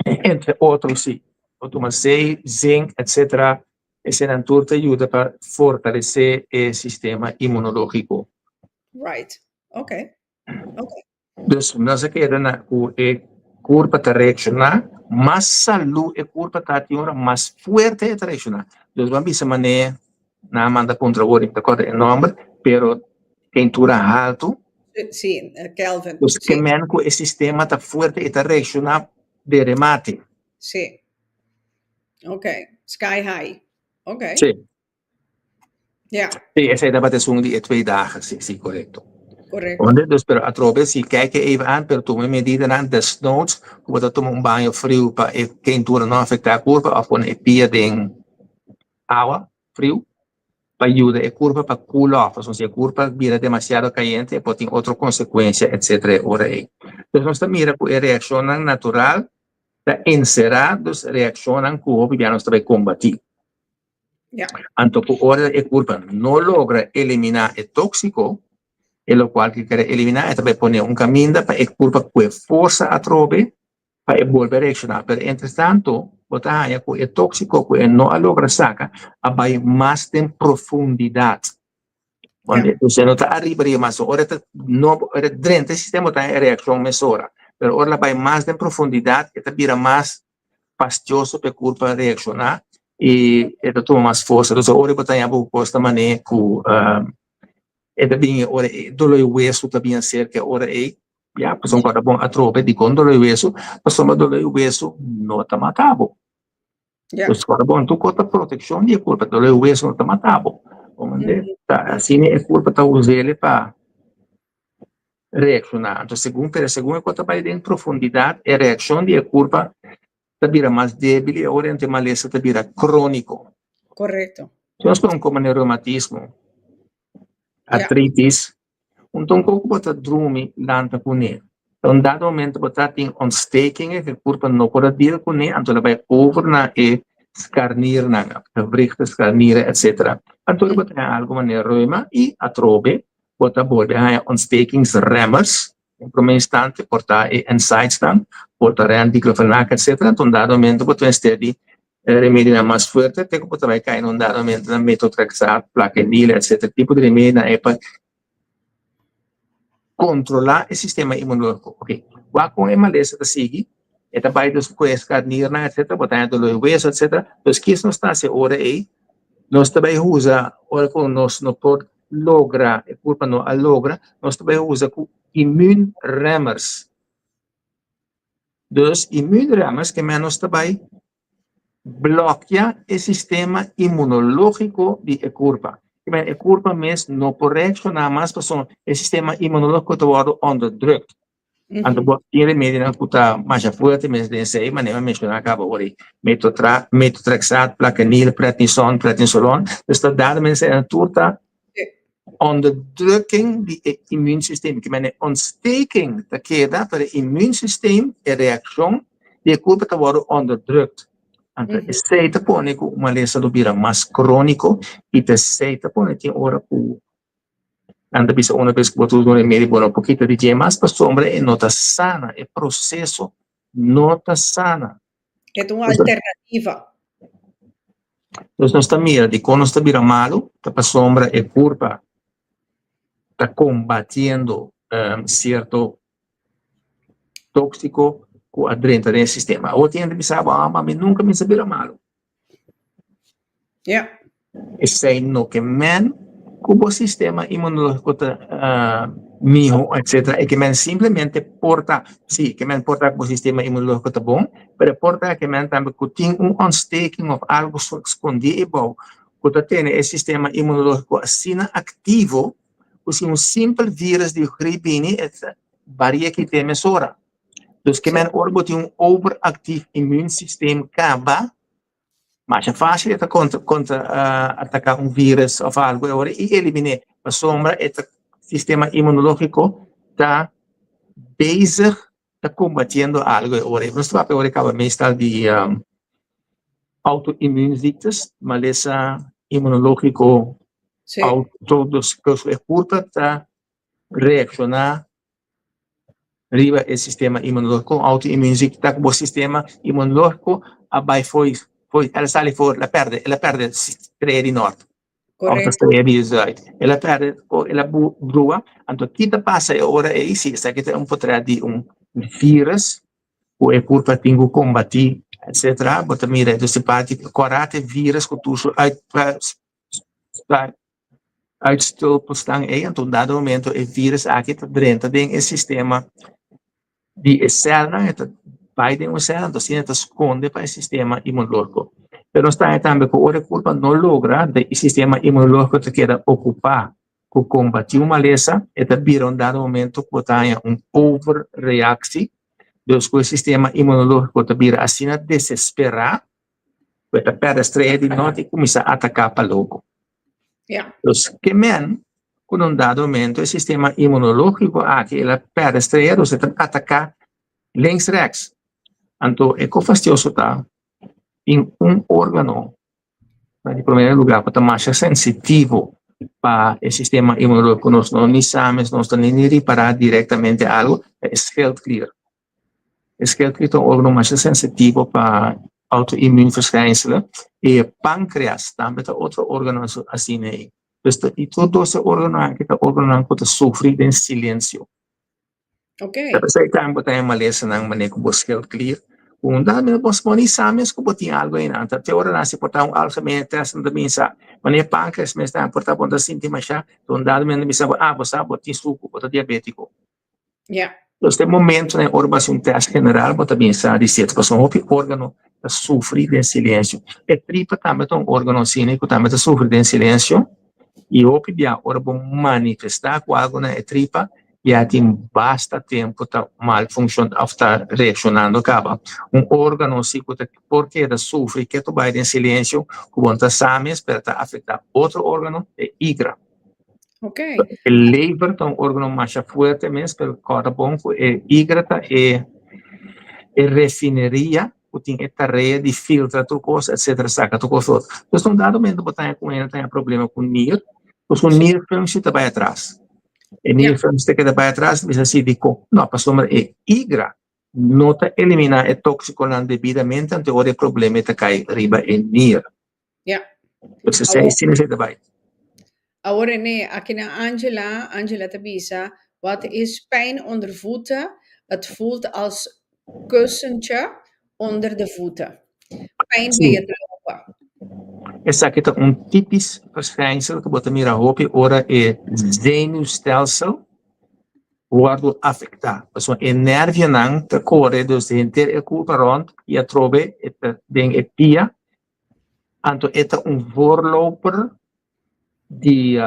Entre otro si. Bo tuma C, zinc, etc. Eseinan tur ta yuda pa fortalesé e sistema inmunológiko. Right. Okay. Okay. Dus nos a keda na ku e kurpa ta reakshoná, mas salú e kurpa ta tin ora mas fuerte e ta reakshoná. Dus bo a bisa manera nan a manda puntra wor, mi ta kòrda e nòmber, pero keintura haltu. Sí, Kelvin. Dus ke men ku e sistema ta fuerte e ta reakshoná de remate. Sí. Ok, sky high. Ok. Sí. Ja. Sí, esei tabata esun di e twee dagen, sí, sí, korekto. Korekto. Onde, dus, pero atrobe, si kijk e even aan, pero tuma e medidanan, desnoods, ku bo ta tuma un baño friu pa e keintura no afektá e kurpa, òf pone e pia den awa friu, pa yuda e kurpa pa cool off, pasobra si e kurpa bira demasiado kayente e por tin otro konsekuensia, etcetera, e ora ei. Dus nos ta mira ku e reakshonnan natural ta enserá dus reakshonnan ku hopi bia nos ta bai kombatí. Ja. Anto ku ora e kurpa no logra eliminá e tóksiko, e lokual ku e kere eliminá, e ta bai pone un kaminda pa e kurpa kue forsa atrobe pa e bolbe reakshoná. Pero entrestanto bo ta haña ku e tóksiko ku e no a logra saka a bai mas den profundidat. Ja. Dus e no ta ariba riba mas. Ora e ta no ora e drenta e sistema bo ta haña e reakshon mesora. Pero ora el a bai mas den profundidat e ta bira mas fastioso pa e kurpa reakshoná i e ta tuma mas forsa. Dus ora bo ta haña bo kos ta manera ku e ta bin ora e doló di wesu ta bin aserka e ora ei, ya, pasobra ku ora bon atrobe dikon doló di wesu? Pasobra doló di wesu no ta mata bo. Ja. Dus ora bon tur kos ta protekshon di e kurpa, doló di wesu no ta mata bo. Ta asina e kurpa ta us'el pa reakshoná. Anto segun pero segun e kos ta bai den profundidat e reakshon di e kurpa ta bira mas débil i ora e malesa ta bira króniko. Korekto. Si nos pone un komo manera reumatismo, artritis, un ta un kos ku bo ta drumi lanta kuné. Ta un dado momento bo ta tin ontsteking e kurpa no por a deal kuné anto el a bai over na e skarnirnan, gewrichten, skarnieren etcetera. Anto bo ta haña algu manera reuma i atrobe Bo ta bolbe haña ontstekingsremmers den promé instante, por ta e NSAIDsnan, por ta ren diclofenac, etcetera. Anto un dado momento bo ta mester di remedionan mas fuerte te ku bo ta bai kai na un dado momento na methotrexaat, plaquenil, etcetera. Tipo di remedionan ei pa kontrolá e sistema inmunológiko. Oke, wak kon e malesa ta sigui, e ta bai dus ku e skarnirnan, etcetera, bo ta haña doló di weso, etcetera. Dus kis nos ta hasi e ora ei? Nos ta bai usa ora ku nos no por logra, e kurpa no a logra, nos ta bai usa ku immuunremmers. Dus immuunremmers ke men nos ta bai blòkia e sistema inmunológiko di e kurpa. Ke men e kurpa mes no por reakshoná mas pasobra e sistema inmunológiko ta wòrdu onderdrukt. Anto bo tin remedionan ku ta masha fuerte mes den esei, manera mi a menshoná kaba ora ei, metotra, metotrexat, plaquenil, prednison, prednisolon. Dus ta dado mes eseinan tur ta onderdrukking di e immuunsysteem. Ke mende ontsteking ta keda, pero e immuunsysteem, e reakshon di e kurpa ta wòrdu onderdrukt. Anto esei ta pone ku un malesa lo bira mas króniko i ta esei ta pone tin ora ku Nan ta bisa una bes ku bo ta usa un remedi bo no por kita di dje mas pasobra e no ta sana, e proseso no ta sana. E ta un alternativa. Dus nos ta mira dikon nos ta bira malu ta pasobra e kurpa ta kombatiendo sierto tóksiko ku a drenta den e sistema. Awor tin hende bisa bo, ah ma mi nunka mi sa bira malu. Ja. Esei no ke men ku bo sistema inmunológiko ta miho etcetera. E ke men simplemente por ta, si, ke men por ta ku bo sistema inmunológiko ta bon, pero e por ta ke men tambe ku tin un ontsteking òf algu skondí ebou ku ta tene e sistema inmunológiko asina aktivo ku si un simpel vírus di grip bini e ta baria kit'é mesora. Dus ke men ora bo tin un overactief immuunsysteem kaba, masha fácil e ta kontra kontra ataká un vírus òf algu e ora i elimin'é. Pasobra e ta sistema inmunológiko ta bezig ta kombatiendo algu e ora. Nos ta papia ora e kaba meestal di auto-immuunziektes, malesa inmunológiko Sí. auto, dus e kurpa ta reakshoná. riba e sistema inmunológiko. Un auto-immuunziekte ta ku bo sistema inmunológiko a bai fo'i, fo'i, el a sali for, el a pèrdè, el a pèrdè strea di nòrt òf ta strea di zùit. El a pèrdè, el a brua. Anto ki ta pasa e ora ei? Si esaki ta un potrèt di un vírùs ku e kurpa tin ku kombatí etcetera, bo ta mira dus e parti kòrá ta e vírùs ku tur su uit uitstulpelsnan ei, anto un dado momento e vírùs aki ta drenta den e sistema di e sèlnan, e ta bai den un sèl, anto asina e ta skonde pa e sistema imunológiko. Pero nos ta haña tambe ku ora e kurpa no logra, e sistema imunológiko ta keda okupá ku kombatí un malesa, e ta bira un dado momento ku bo ta haña un overreactie, dus ku e sistema imunológiko ta bira asina desesperá ku e ta pèrdè strea di nòt i kuminsá ataká pa loko. Dus ke men ku na un dado momento e sistema imunológiko aki el a pèrdè strea, dus e ta ataká links rèks. Anto e kos fastioso ta tin un órgano Na di promé lugá ku ta masha sensitivo pa e sistema inmunológiko nos no ni sa mes, nos ta ni ripará direktamente algu, ta e schildklier. E schildklier ta un órgano masha sensitivo pa auto-immuunverschijnselen i e pánkreas tambe ta otro órgano asina ei. Dus i tur dos e órganonan aki ta órganonan ku ta sufri den silensio. Ok. Ta p'esei tambe bo ta haña malesanan manera ku bo schildklier. Ku un dado momento bo no ni sa mes ku bo tin algu einan. Ta te ora nan si por ta un algemene tèst nan ta bin sa. Manera pánkreas mes tambe por ta bo no ta sinti mashá. Ta un dado momento nan bisa bo, ah bo sa bo tin suku, bo ta diabétiko. Ya. Entonces te momentonan ora bo hasi un tèst general bo ta bin sa di sierto pasobra hopi órgano ta sufri den silensio. E tripa tambe ta un órgano asina ku tambe ta sufri den silensio i hopi bia ora bo manifestá ku algu na e tripa ya tin basta tempu ta mal funcion of ta reaccionando caba. Un organo si cu ta por keda sufri ketu bay den silencio cu bo no ta sa mes pero ta afecta otro organo e igra. Okay. E lever ta un organo masha fuerte mes pero corda bon cu e igra ta e e refineria cu tin e tarea di filtra tur cos etcetera saca tur cos otro. Entonces un dado momento bo ta haña cu un hende ta haña problema cu nier, pues su nierfunctie ta bay atras. E nierfunctie ta keda bai atras, bisa si dikon? No, pasobra e igra no ta eliminá e tóksikonan debidamente, anto ora e problema e ta kai riba e nier. Ja. Pues esei si mester ta bai. Awor René, aki na Angela, Angela ta bisa, wat is pijn onder voeten? Het voelt als kussentje onder de voeten. Pijn bij het lopen. Esaki ta un típisch verschijnsel ku bo ta mira hopi ora e zenuwstelsel wòrdu afektá. Pasobra e nervionan ta kore dus henter e kurpa rònt i atrobe e ta den e pia. Anto e ta un voorloper di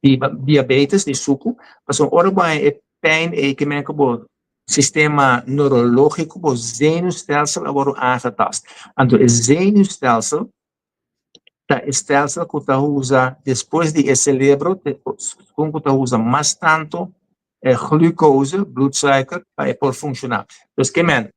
di diabetes, di suku. Pasobra ora bo haña e pijn ei ke men ku bo Sistema neurológiko, bo zenuwstelsel a wòrdu aangetast. Anto e zenuwstelsel ta e stelsel ku ta usa despues di e selebro, ta esun ku ta usa mas tantu e glucose, bloedsuiker, pa e por funshoná. Dus ke men,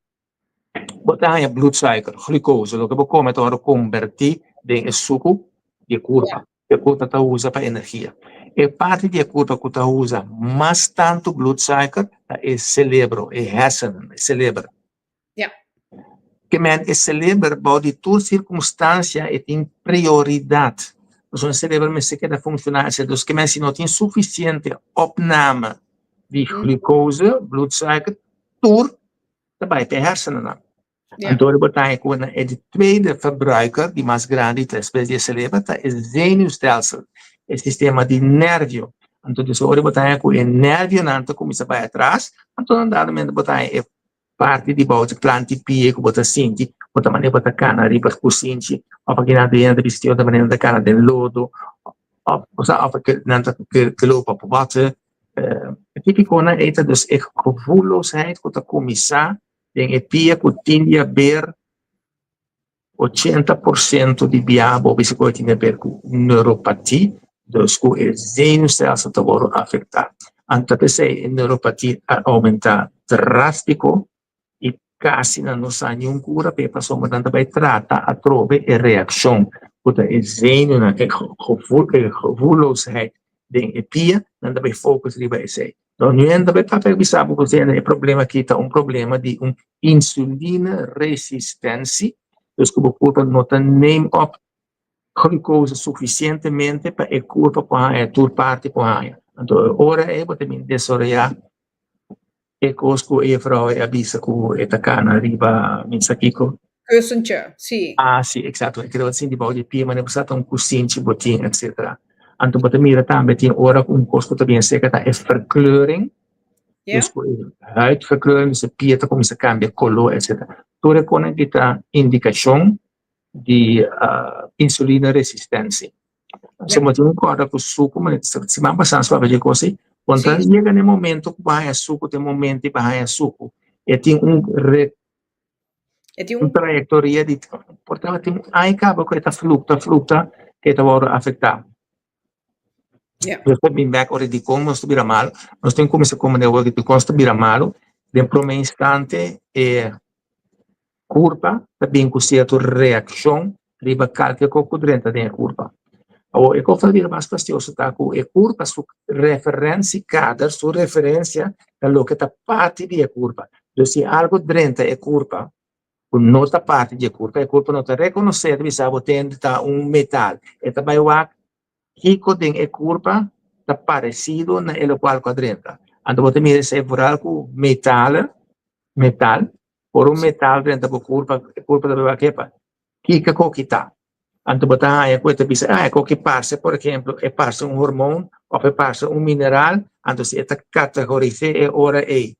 bo ta haña bloedsuiker, glucose, loke bo kome ta wòrdu kombertí den e suku di e kurpa. E kurpa ta usa pa energia. E parti di e kurpa ku ta usa mas tantu bloedsuiker ta e selebro, e hersenen, e seleber. Ja. Ke men e seleber bou di tur sirkunstansia e tin prioridat. Pasobra e seleber mester keda funshoná esei. Dus ke men si no tin sufisiente opname di glucose, bloedsuiker, tur ta bai pa e hersenennan. Anto ora bo ta haña ku na e di tweede verbruiker di mas grandi despues di e selebro ta e zenuwstelsel, e sistema di nervio. Anto dus ora bo ta haña ku e nervionan ta kuminsá bai atras, anto nan dado momento bo ta haña e parti di bou di plant'i pie ku bo ta sinti, bo ta manera bo ta kana riba kusinchi òf akinan ta yena ta bisti otro manera nan ta kana den lodo òf òf nan ta ke lopa pa bòter. E típikonan ei ta dus e gevoelloosheid ku ta kuminsá Den e pia ku tin di haber 80% di bia bo bisa ku e tin di haber ku neuropati, dus ku e zenuwstelsel ta wòrdu afektá. Anto p'esei e neuropati a oumentá drástiko i kasi nan no sa niun kura p'e pasobra nan ta bai trata atrobe e reakshon ku ta e zenuwnan, e gevoelloosheid. den e pia, nan ta bai focus riba esei. No niun ta bai papia bisa bo ku e problema aki ta un problema di un insuline resistentie, dus ku bo kurpa no ta neem op glucose sufisientemente pa e kurpa por haña tur parti por haña. Anto e ora ei bo ta bin desaroyá e kos ku e juffrouw ei a bisa ku e ta kana riba mi sa kiko. Kussentje, si. Ah, si, eksakto. E keda bo ta sinti bou di pia manera ku sa ta un kusinchi bo tin, etsetera. Anto bo ta mira tambe tin ora ku un kos ku ta bien seka ta e verkleuring. Ja. Dus ku e huidverkleuring, dus e pia ta kuminsá kambia koló, etsetera. Tur e konan ki ta indikashon di insulina resistentie. So bo tin ku kòrda ku suku, siman pasá nos papia di e kos ei, bo no ta yega na e momento ku bo haña suku ta e momento di bo haña suku. E tin un re un trayektoria di por tabatin un aña kaba ku e ta fluktua fluktua ku e ta wòrdu afektá. Nos ta bin bèk ora dikon nos ta bira malu, nos tin kuminsá komprendé awor dikon nos ta bira malu. Den promé instante e kurpa ta bin ku sierto reakshon riba kalke kos ku drenta den e kurpa. Awor e kos ku ta bira mas fastioso ta ku e kurpa su referensiekader, su referensia ta loke ta parti di e kurpa. Dus si algu drenta e kurpa ku no ta parti di e kurpa, e kurpa no ta rekonosé, ta bisa bo tende ta un metal, e ta bai wak kiko den e kurpa ta paresido na e lokual ku a drenta. Anto bo ta mira esei vooral ku metalen, metal, Ora un metal drenta bo kurpa, e kurpa ta beba kepa. Kiko koki ta? Anto bo ta haña ku e ta bisa, ah, e koki parse, por ehemplo, e parse un hormoon òf e parse un mineral, anto si e ta kategoris'é e ora ei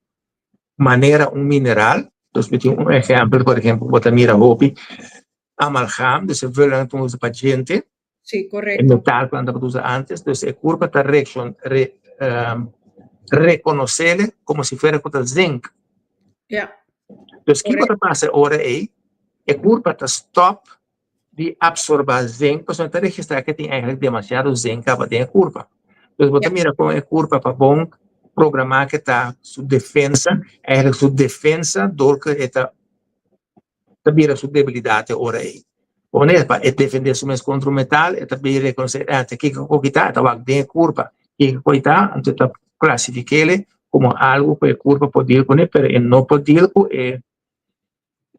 manera un mineral, dus mi tin un ehèmpel, por ehemplo, bo ta mira hopi amalgam, dus e vulling ku usa pa djente, Sí, e correcto. metal ku nan tabata usa antes, dus e kurpa ta reakshon, re, rekonosele komo si fuera ku ta zink. Ja. Dus kiko ta pasa e ora ei? E kurpa ta stòp di apsorbá zink, pasobra e ta registrá ku e tin eigenlijk demasiado zink kaba den e kurpa. Dus bo ta mira kon e kurpa pa bon programá ke ta su defensa, eigenlijk su defensa dor ku e ta ta bira su debilidat e ora ei. Pone pa e defendé su mes kontra un metal, e ta bin rekonosé, eh, ta kiko ku ta, e ta wak den e kurpa kiko ku ta, anto e ta klasifik'é komo algu ku e kurpa por deal kuné, pero e no por deal ku e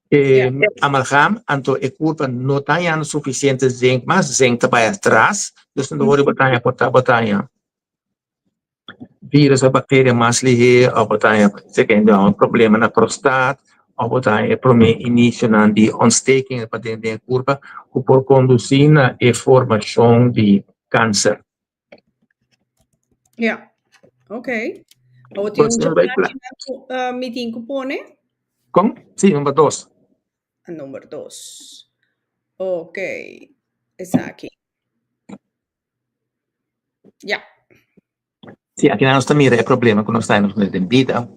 e amalgam, anto e kurpa no ta hañando sufisiente zinc mas, zinc ta bai atras, dus no ta wòrdu bo ta haña por ta bo ta haña. Virus of bacteria mas lihé of bo ta haña un problema na prostat of bo ta haña e promé inisionan di ontsteking paden den e kurpa ku por kondusí na e formashon di kanser. Ja, oké. Bo tin un plachi ku mi tin ku pone? Kon? Sí, number dos. Number dos. Oké, esaki. Ja. Sí, aki nos ta mira e problema ku nos ta nos den bida,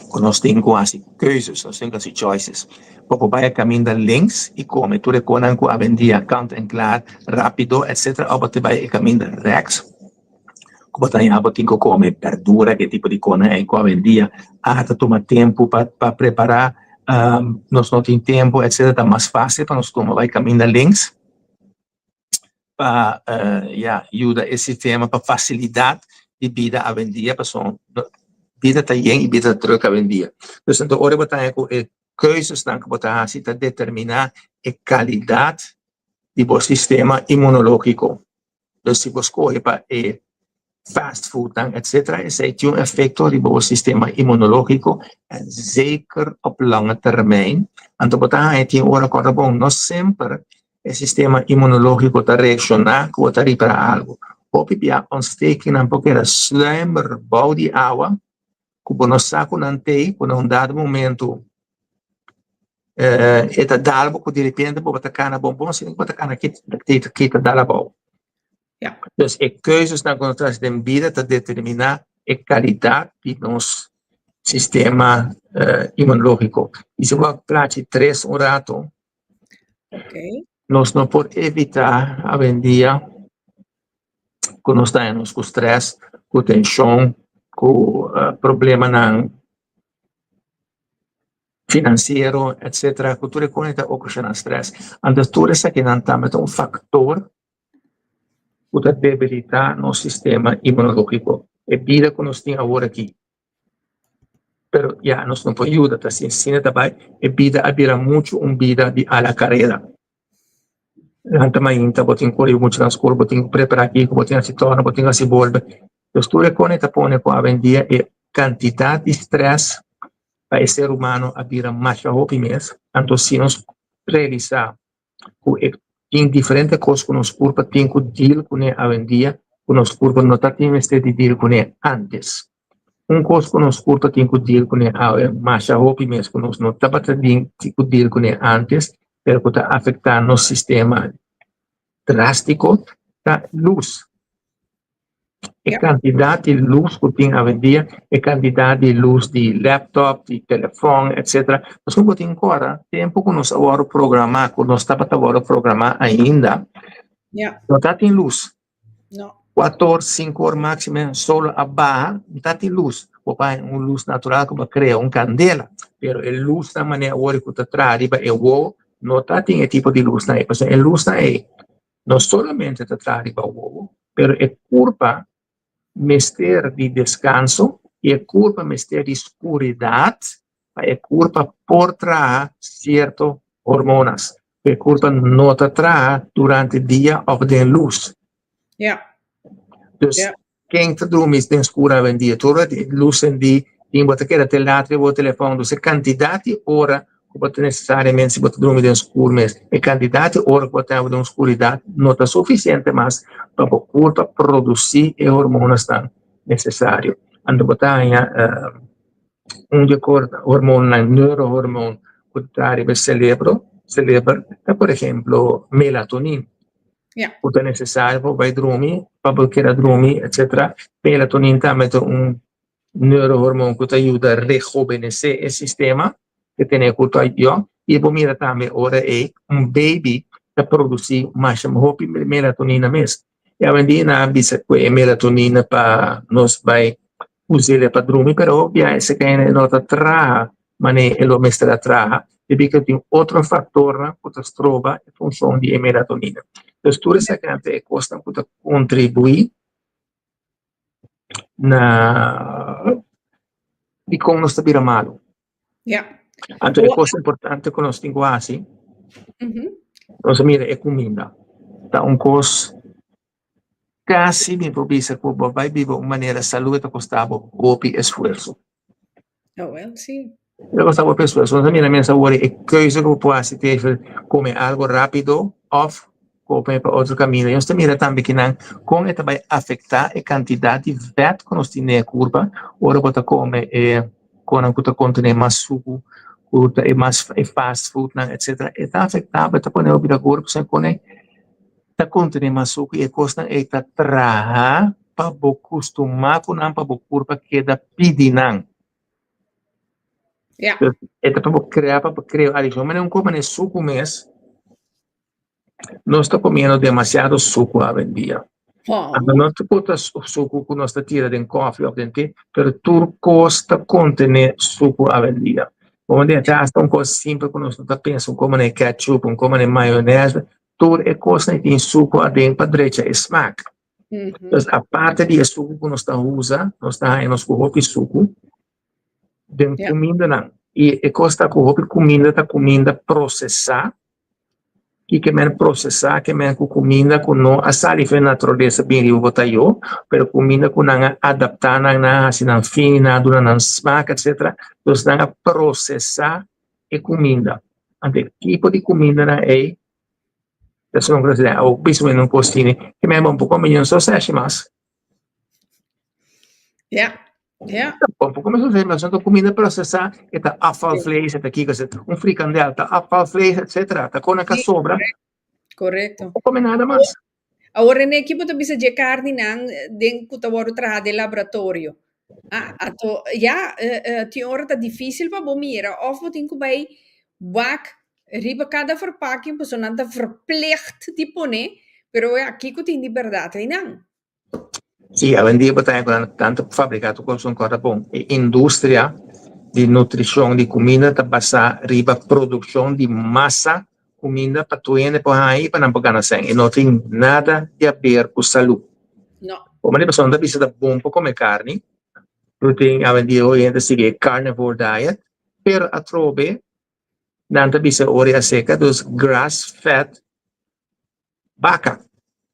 ku nos tin ku hasi keuzes, nos tin ku hasi choices. Bo por bai e kaminda links i kome tur e konan ku awendia kant en klaar, rápido, etcetera, òf bo ta bai e kaminda rèks, ku bo ta haña bo tin ku kome bèrdura, ke tipo di konan ei ku awendia a ta tuma tempu pa pa prepará, nos no tin tempu, etcetera, ta mas fásil pa nos tuma bai kaminda links. pa ya yuda e sistema pa facilidad di bida awendia pasobra bida ta yen y bida ta druk awendia. Dus anto ora bo ta haña ku e keuzesnan ku bo ta hasi ta determina e calidad di bo sistema inmunologico. Dus si bo scoge pa e fast foodnan etcetera esei tin un efecto riba bo sistema inmunologico en zeker op lange termijn. Anto bo ta haña tin ora ku ora bon no semper e sistema inmunologico ta reacciona ku bo ta ripara algo. Hopi bia ontstekingnan por keda sluimer bou di awa ku bo no sa ku nan t'ei ku na un dado momento e ta dal bo ku direpente bo ta kana bon bon sino ku bo ta kana kita dal abou. Ja. Dus e keuzesnan ku nos ta hasi den bida ta determiná e kalidat di nos sistema inmunológiko. I si bo a plachi tres un rato, Okay. nos no por evitá awendia ku nos ta haña nos ku strès, ku tenshon, ku problemanan finansiero, etcetera, ku tur e kos ta okashoná strès. Anto tur esakinan tambe ta un faktor. ku ta debilitá nos sistema inmunológiko. E bida ku nos tin awor aki. Pero ya nos no por yuda, ta asina ta bai. E bida a bira muchu un bida di a la karera. Lanta mainta bo tin kore mucha na skol, bo tin ku prepará kiko, bo tin hasi tòrna, bo tin hasi bolbe. Dus tur e kos ta pone ku awendia e kantidat di strès pa e ser humano a bira masha hopi mes. Anto si nos realisá ku e tin diferente kos ku nos kurpa tin ku deal kuné awendia ku nos kurpa no ta tin mester di deal kuné antes. Un kos ku nos kurpa tin ku deal kuné awe masha hopi mes ku nos no tabata tin ku deal kuné antes pero ku ta afektá nos sistema drástiko ta lus. E kantidat di lus ku tin awendia, e kantidat di lus di laptop, di telefòn, etsetera. Pasobra bo tin kòrda tempu ku nos a wòrdu programá, ku nos tabata wòrdu programá ainda, no ta tin lus. Kuator, sinku or máksimo solo a baha, no ta tin lus. Bo por haña un lus natural ku bo a krea un kandela, pero e lusnan manera awor ku ta traha riba e wowo no ta tin e tipo di lusnan ei, pasobra e lusnan ei No solamente ta traha riba wowo, pero e kurpa mester di deskanso i e kurpa mester di skuridat pa e kurpa por traha sierto hormonas. E kurpa no ta traha durante dia òf den lus. Dus Ken ta drumi den skur awendia? Tur ora tin lus sendí, tin bo ta keda te lat riba bo telefòn. Dus e kantidat di ora ku bo ta nesesariamente si bo ta drumi den skur mes, e kantidat di ora ku bo ta den skuridat no ta sufisiente mas pa bo kurpa produsí e hormonasnan nesesario. Anto bo ta haña un di e hormonnan, neurohormon, ku ta riba e selebro, seleber, ta por ehemplo melatonin. Ku ta nesesario pa bo bai drumi, pa bo keda drumi, etsetera. Melatonin tambe ta un neurohormon ku ta yuda rehobenesé e sistema, ke tene ku ta yòn. I bo mira tambe ora ei un baby ta produsí masha hopi melatonina mes. I awendia nan a bisa ku e melatonina pa nos bai us'e pa drumi, pero hopi bia esei no ta traha manera e lo mester a traha debí ku tin otro faktornan ku ta stroba e funshon di e melatonina. Pues tur esaki ta e kosnan ku ta kontribuí na dikon nos ta bira malu. Anto e kos importante ku nos tin ku hasi, nos a mira e kuminda ta un kos kasi mi por bisa ku bo bai biba un manera salú e ta kosta bo hopi esfuerso. Oh, well, sí. E ta kosta bo hopi esfuerso. Nos a mira mes awor e keuze ku bo por hasi ta kome algu rápido òf kome pa otro kaminda. I nos ta mira tambe kinan kon e ta bai afektá e kantidat di vèt ku nos tin den e kurpa ora bo ta kome e konan ku ta kontené mas suku, ku ta e mas e fast foodnan etsetera. E ta afektá bo, e ta pone bo bira gordo pasobra e pone ta kontené mas suku i e kosnan ei ta traha pa bo kustumá ku nan, pa bo kurpa keda pidi nan. E ta pa bo krea, pa bo krea adikshon. Manera un kos manera suku mes, nos ta komiendo demasiado suku awendia. Anto no ta por ta suku ku nos ta tira den kòfi òf den te, pero tur kos ta kontené suku awendia. Bo mester ta hasta un kos simpel ku nos no ta pensa, un kos manera ketchup, un kos manera mayonèse, Tur e kosnan tin suku aden pa drecha e smak. Pues aparte di e suku ku nos ta usa, nos ta haña nos ku hopi suku den kumindanan. I e kos ta ku hopi kuminda ta kuminda prosesá. Kiko men prosesá? Ke men ku kuminda ku no a sali for e naturalesa bin riba bo tayó, pero kuminda ku nan a adaptá nan, nan a hasi nan fini, nan a duna nan smak etsetera. Entonces nan a prosesá e kuminda. Anto e tipo di kumindanan ei ta esun ku ta siña awor bisa mi no por sini ke mi bo por kome ni un soseshi mas. Ja, ja. Bo por kome soseshi mas pasobra kuminda prosesá e ta afvalvlees e ta kiko un frikandel ta afvalvlees etcetera ta kona ka sobra. Korekto. Bo por kome nada mas. Awor René, ki bo ta bisa dje karninan den ku ta wòrdu traha den laboratorio? Ah, ato ya tin ora ta difísil pa bo mira òf bo tin ku bai wak riba kada verpakking pasobra nan ta verplicht di pone, pero ya kiko tin di bèrdat einan? Sí, awendia bo ta haña ku nan ta fabriká tur kos un kòrda bon. E industria di nutrishon di kuminda ta basá riba produkshon di masa. kuminda pa tur hende por haña i pa nan por gana sèn. E no tin nada di haber ku salú. No. Como di persona ta bisa ta bon pa come carni, lo tin awendia hoy hende ta sigui e carnivore diet, pero atrobe nan ta bisa ora e a seca, dus grass fed baka.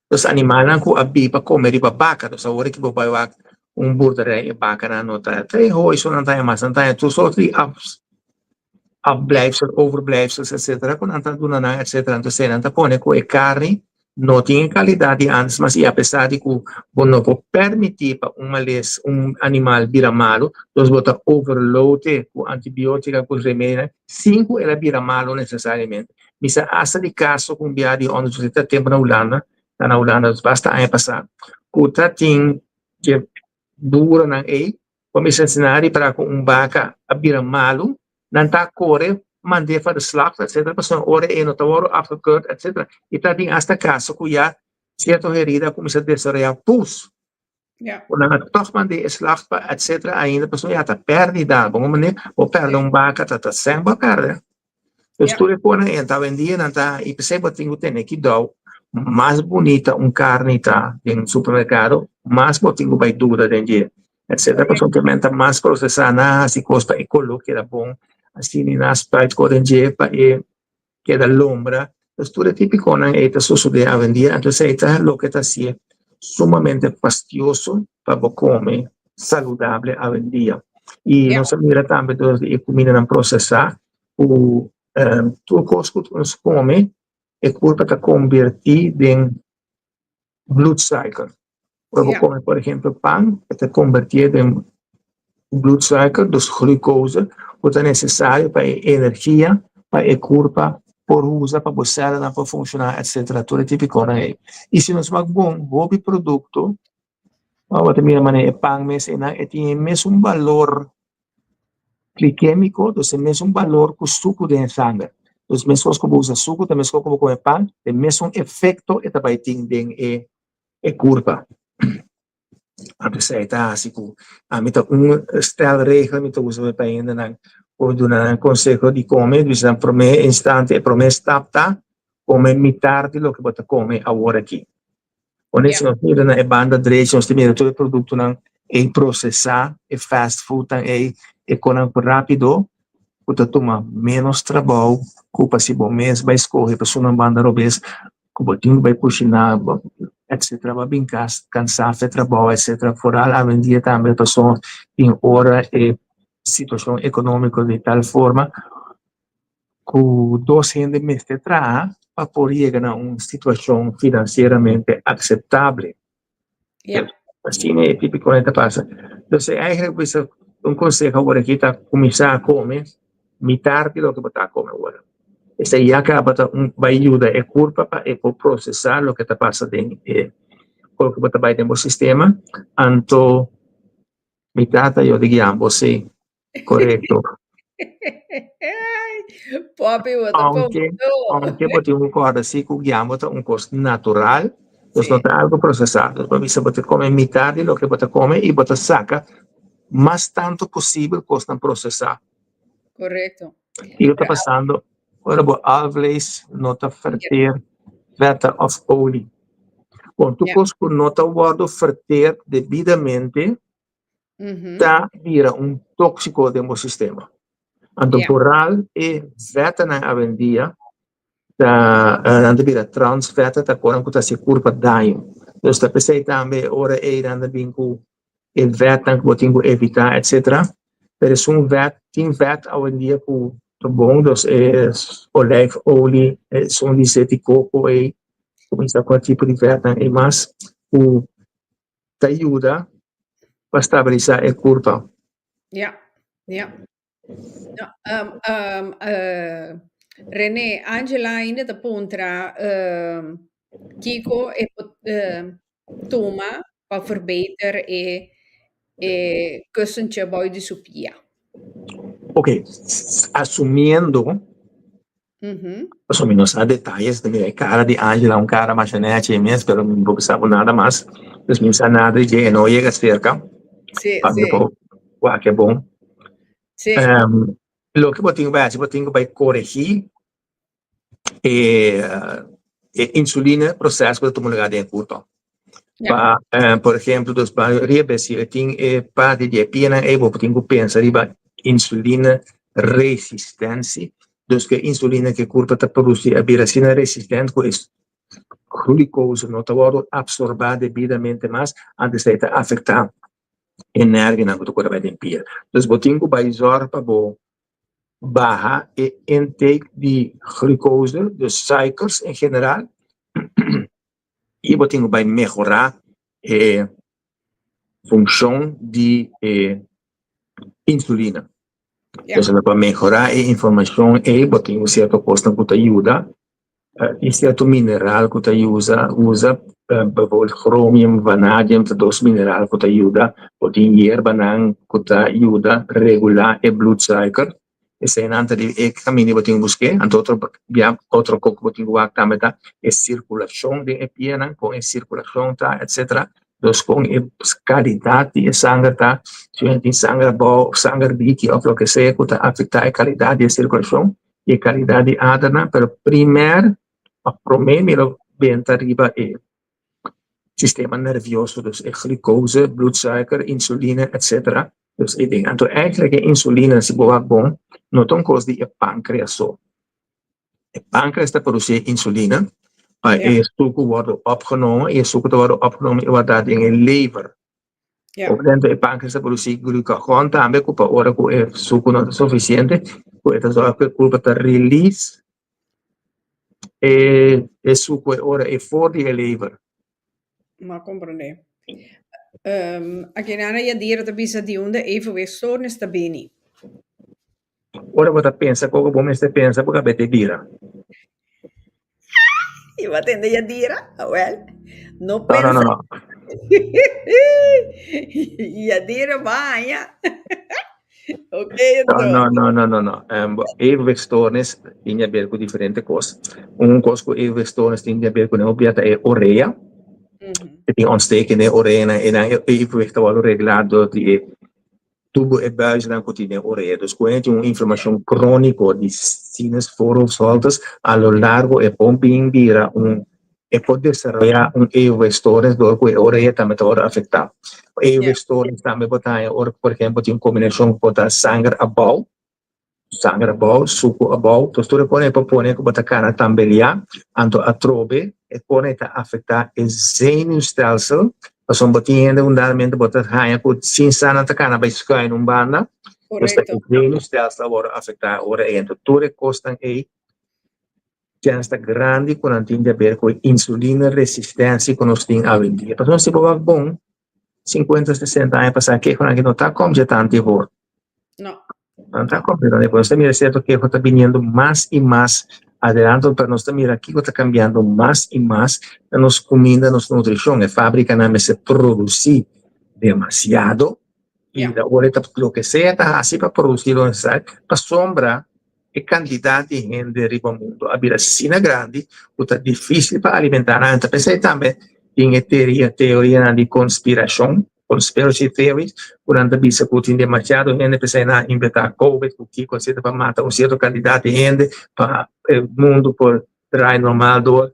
Dus animalnan ku a biba kome riba baka. Dus awor ki bo bai wak un boerderij e bakanan no ta e hooi so nan ta haña mas, nan ta haña tur soort di afblijfsel, overblijfsels etcetera ku nan ta duna nan etcetera. Entonces nan ta pone ku e karni no tin e kalidat di antes mas i apesar di ku bo no por permití pa un males, un animal bira malu, dus bo ta overload e ku antibiotika, ku remedinan sin ku el a bira malu nesesariamente. Mi sa hasta di kaso ku un bia di onderzoek ta tempu na Hulanda, ta na Hulanda basta aña pasá, ku ta tin dje boerennan ei, ku a mester enseñá ripará ku un baka a bira malu, nan ta kore mand'é for de slacht etcetera pasobra ora ei no ta wòrdu afgekeurd etcetera. I ta tin hasta kaso ku ya sierto herida a kuminsá desaroyá pus. Ja. Ku nan a tòg mand'é e slacht pa etcetera ainda pasobra ya ta pèrdida. Bo manera bo pèrdè un baka ta ta sèn bo a pèrdè. Dus Ja. tur e konan ei ta awendia nan ta i p'esei bo tin ku tene kidou mas bunita un karni ta den supermerkado mas bo tin ku bai duda den dje etcetera pasobra men ta mas prosesá nan a hasi kos pa e koló keda bon asina nan a spuit kos den dje pa e keda lombra. Dus tur e tipikonan ei ta sosodé awendia entonces ei ta loke ta hasié sumamente fastioso pa bo kome saludable awendia. I Ja. nos a mira tambe dor di e kumindanan prosesá ku tur kos ku nos kome e kurpa ta kombertí den bloedsuiker. Ora bo Ja. kome por ehempel pan e ta kombertié den bloedsuiker, dus glucose, ku ta nesesario pa e energia pa e kurpa por usa pa bo sèlnan por funshoná etcetera, tur e tipikonan ei. I si nos wak bon hopi produkto, bo ta mira manera e pan mes einan e tin e mesun balor glikemiko, dus e mesun balor ku suku den e sanger. Dus meskos ku bo usa suku ta meskos ku bo kome pan, e mesun efekto e ta bai tin den e e kurpa. Anto esei ta hasi ku ami ta un stelregel mi ta usa pa hendenan por duna nan konseho di kome, bisa nan promé instante e promé stap ta kome mitar di loke bo ta kome awor aki. Wanneer Ja. si nos mira na e banda drechi nos ta mira tur e produktonan ei prosesá, e fast foodnan ei, e konan rápido ku ta tuma ménos trabou ku pa si bo mes bai skohe pasobra na banda robes ku bo tin ku bai kushiná etcetera, bo a bin kas kansá fe trabou etcetera. Foral awendia tambe pasobra tin ora e situashon ekonómiko di tal forma ku dos hende mester traha pa por yega na un situashon finansieramente akseptable. Ja. Asina e típiko ta pasa. Entonces eigenlijk bisa un konseho awor aki ta kuminsá kome mitar di loke bo ta kome awor. Esei ya kaba ta un bai yuda e kurpa pa e por prosesá loke ta pasa den e loke bo ta bai den bo sistema. Anto mi tata yo di guia bo si. Korekto. Poppy, bo ta Aunke, aunke bo tin ku kòrda si ku guiambo ta un kos natural, dus no ta algu prosesá. Dus bo bisa bo ta kome mitar di loke bo ta kome i bo ta saka mas tantu posibel kosnan prosesá. Korekto. Kiko ta pasando ora bo alvlees no ta verteer vèt òf olie? Bon, tur kos ku no ta wòrdu verteer debidamente ta bira un tóksiko den bo sistema. Anto vooral e vètnan awendia ta nan ta bira transvèt ta konan ku ta hasi kurpa daño. Dus ta p'esei tambe ora ei nan ta bin ku e vètnan ku bo tin ku evitá etcetera. Pero esun vèt tin vèt awendia ku ta bon dus e olijfolie esun di zeti koko ei kuminsá ku e tipo di vètnan ei mas ku ta yuda pa stabilisá e kurpa. Ja, ja. No, um, um, uh, René, Angela ainda ta puntra um, kiko e uh, tuma pa verbeter e, e kussentje bou di su pia. Ok, asumiendo Pasobra mi no sa detayes, ta mira e kara di Angela, un kara masha nechi mes, pero mi no por bisa bo nada mas. Dus mi no sa nada di dje, e no yega serka pa mi por wak e bon. Loke bo tin ku bai hasi, bo tin ku bai koregí. E e insuline proces ku ta tuma lugar den e kurpa. Pa por ehempel dus pa riba si e tin e parti di e pianan ei bo tin ku pensa riba insuline resistentie. Dus ku e insuline ku e kurpa ta produsi a bira asina resistent ku e glucose no ta wòrdu apsorbá debidamente mas, antes ei ta afektá e nervionan ku ta kore bai den pia. Dus bo tin ku bai zòrg pa bo baha e intake di glucose, dus suikers en general, i bo tin ku bai mehorá e funshon di e insulina. Dus pa mehorá e informashon ei bo tin ku sierto kosnan ku ta yuda. Tin sierto mineral ku ta usa usa bijvoorbeeld chromium, vanadium ta dos mineral ku ta yuda bo tin yerbanan ku ta yuda regulá e bloedsuiker eseinan ta di e kaminda bo tin ku busk'é anto otro bia otro kos ku bo tin ku wak tambe ta e sirkulashon den e pianan kon e sirkulashon ta etsetera dus kon e kalidat di e sanger ta si bo tin sanger abou òf sanger diki òf loke sea ku ta afektá e kalidat di e sirkulashon. E kalidat di adernan, pero primer òf promé mi lo benta riba e sistema nervioso, dus e glucose, bloedsuiker, insuline, etcetera. Dus e den. Anto eigenlijk e insuline, si bo wak bon, no ta un kos di e pankreas so. E pankreas ta produsí e insuline pa e suku wòrdu opgenomen i e suku ta wòrdu opgenomen i wòrdu den e lever. Obviamente e pankreas ta produsí glucagon tambe ku pa ora ku e suku no ta sufisiente ku e ta zorg ku e kurpa ta release e e suku e ora ei for di e lever. M'a komprondé. Aki nan a Yadira ta bisa di unda evenwichtstoornis ta bini. Ora bo ta pensa koko bo mester pensa bo kabes ta bira. I bo a tende Yadira? Awel, no pensa. No, no, no. Yadira baña. Ok, No, no, no, no, no, no. Evenwichtstoornis tin di haber ku diferente kos. Un kos ku evenwichtstoornis tin di haber ku nan ta e orea. E tin ontsteking den e oreanan i nan e evenwicht ta wòrdu reglá dor di e Tubo e buisnan ku tin den orea. Dus ku tin un inflamashon króniko di sinus voorhoofdsholtes, a lo largo e por bin bira un, e por desaroyá un evenwichtstoornis dor ku e orea tambe ta wòrdu afektá. Evenwichtstoornis tambe por ta haña ora ku por ehempel tin un kombinashon ku por ta sanger abou, Sanger abou, suku abou, tos tur e kos ei por pone ku bo ta kana tambeliá, anto atrobe e kos ei ta afektá e zenuwstelsel, pasobra bo tin hende hundadamente bo ta haña ku sin sa nan ta kana bai skuin un banda, pues ta e zenuwstelsel a wòrdu afektá ora ei, anto tur e kosnan ei chèns ta grandi ku nan tin di haber ku e insulina resistensia ku nos tin awendia, pasobra si bo wak bon sinkuenta, sesenta aña pasá kehonan aki no ta kom dje tantu e hor. No. No ta kom dje tantu e hor. Nos ta mira sierto keho ta biniendo mas i mas adelante, pero nos ta mira kiko ta kambiando mas i mas na nos kuminda, nos nutrishon. E fabrikanan mester produsí demasiado i ora ta loke sea ta hasi pa produsí lo nesesario pasobra E kantidat di hende riba mundu a bira asina grandi ku ta difísil pa alimentá nan. Ta p'esei tambe tin e teoria, teorianan di konspirashon, conspiracy theories, ku nan ta bisa ku tin demasiado hende, p'esei nan a inventá covid ku kiko etcetera pa mata un sierto kantidat di hende pa e mundu por draai normal dor.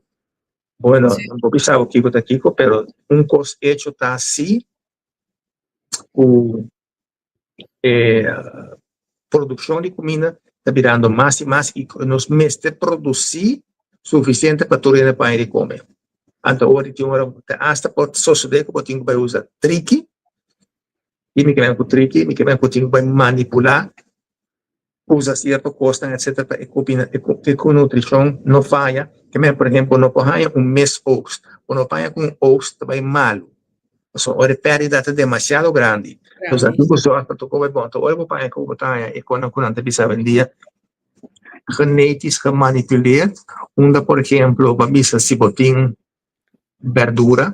Bueno, no por bisa bo kiko ta kiko, pero un kos hecho ta si ku E produccion di cuminda ta birando mas y mas y nos mester produci suficiente pa tur hende paña di come. Anto ora tin ora te hasta por sosode cu bo tin cu bay usa triki y mi ke men cu triki mi ke men cu tin cu bay manipula usa cierto cosnan etcetera pa e copina e cu nutricion no faya ke men por ehempel no por haya un mes oogst bo no por haya cu un oogst ta bay malo pasobra ora e perdida ta demasiado grandi entonces a tin cu zorg pa tur cos bay bon entonces ora bo por haya cu bo ta haya e cosnan cu nan ta bisa awendia genetisch gemanipuleerd unda por ehemplo bo a bisa si bo tin berdura,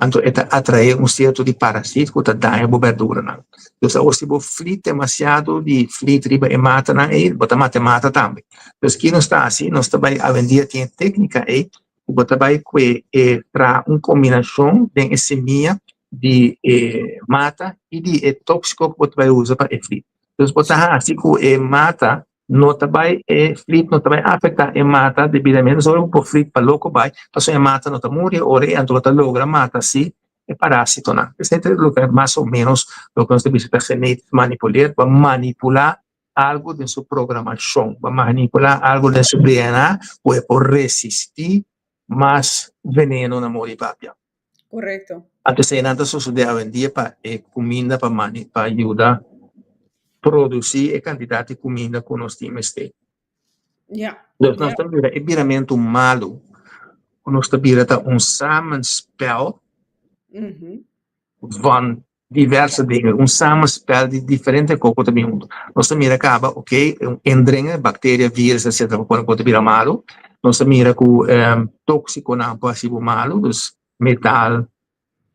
anto e ta atraé un sierto di parasit ku ta daña bo berduranan. Dus awor si bo flit demasiado di flit riba e matanan ei, bo ta mata e mata tambe. Dus ki nos ta hasi? Nos ta bai awendia tin e téknika ei ku bo ta bai kue e traha un kombinashon den e simia di e mata i di e tóksiko ku bo ta bai usa pa e flit. Dus bo ta hasi ku e mata. No ta bai e flit no ta bai afecta e mata debidamente pasobra bo por flit pa loco bai pasobra e mata no ta muri ora y anto bo ta logra mata si e parasitonan. Esei ta loke mas o menos loke nos ta bisa ta genetisch manipuleer, bo a manipula algo den su programacion, bo a manipula algo den su DNA cu e por resisti mas veneno na mori papia. Correcto. Anto eseinan ta sosode awendia pa e cuminda pa mani pa yuda produci e cantidad di cuminda cu nos tin mester. Ja. Dus nos ta mira e biramento malo cu nos ta bira ta un samenspel van diverse dingen, un samenspel di diferente kos ku ta bin huntu. Nos ta mira kaba, ok, un indringer, bacteria, virus, etcetera, ku por ta bira malu. Nos ta mira ku toksikonan por hasi bo malu, dus metal,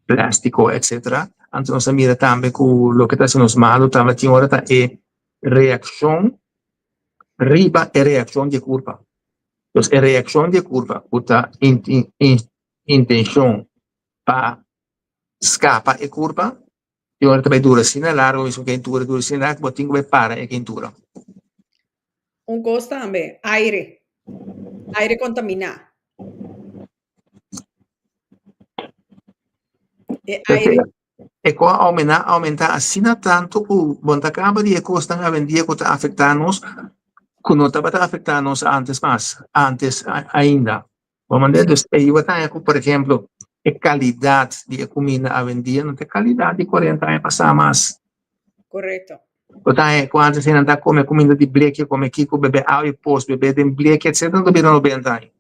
plástiko, etcetera. Anto nos ta mira tambe ku loke ta hasi nos malu tambe tin ora ta e reakshon riba e reakshon di e kurpa. Dus e reakshon di e kurpa ku ta intenshon pa skapa e kurpa i ora ta bai dura asina largu mi keintura dura asina largu bo tin ku bai para e keintura. Un kos tambe, aire. Aire kontaminá. E aire. E kos a oumentá, oumentá asina tantu ku bo no ta kaba di e kosnan awendia ku ta afektá nos ku no tabata afektá nos antes mas, antes ainda. Bo manda dus e yu a taña ku por ehemplo e kalidat di e kuminda awendia no ta e kalidat di kuarenta aña pasá mas. Korekto. Bo taña ku antes nan ta kome kuminda di bleki, kome kiko, bebe awa i pos, bebe den bleki etsetera nan ta bira nobenta aña.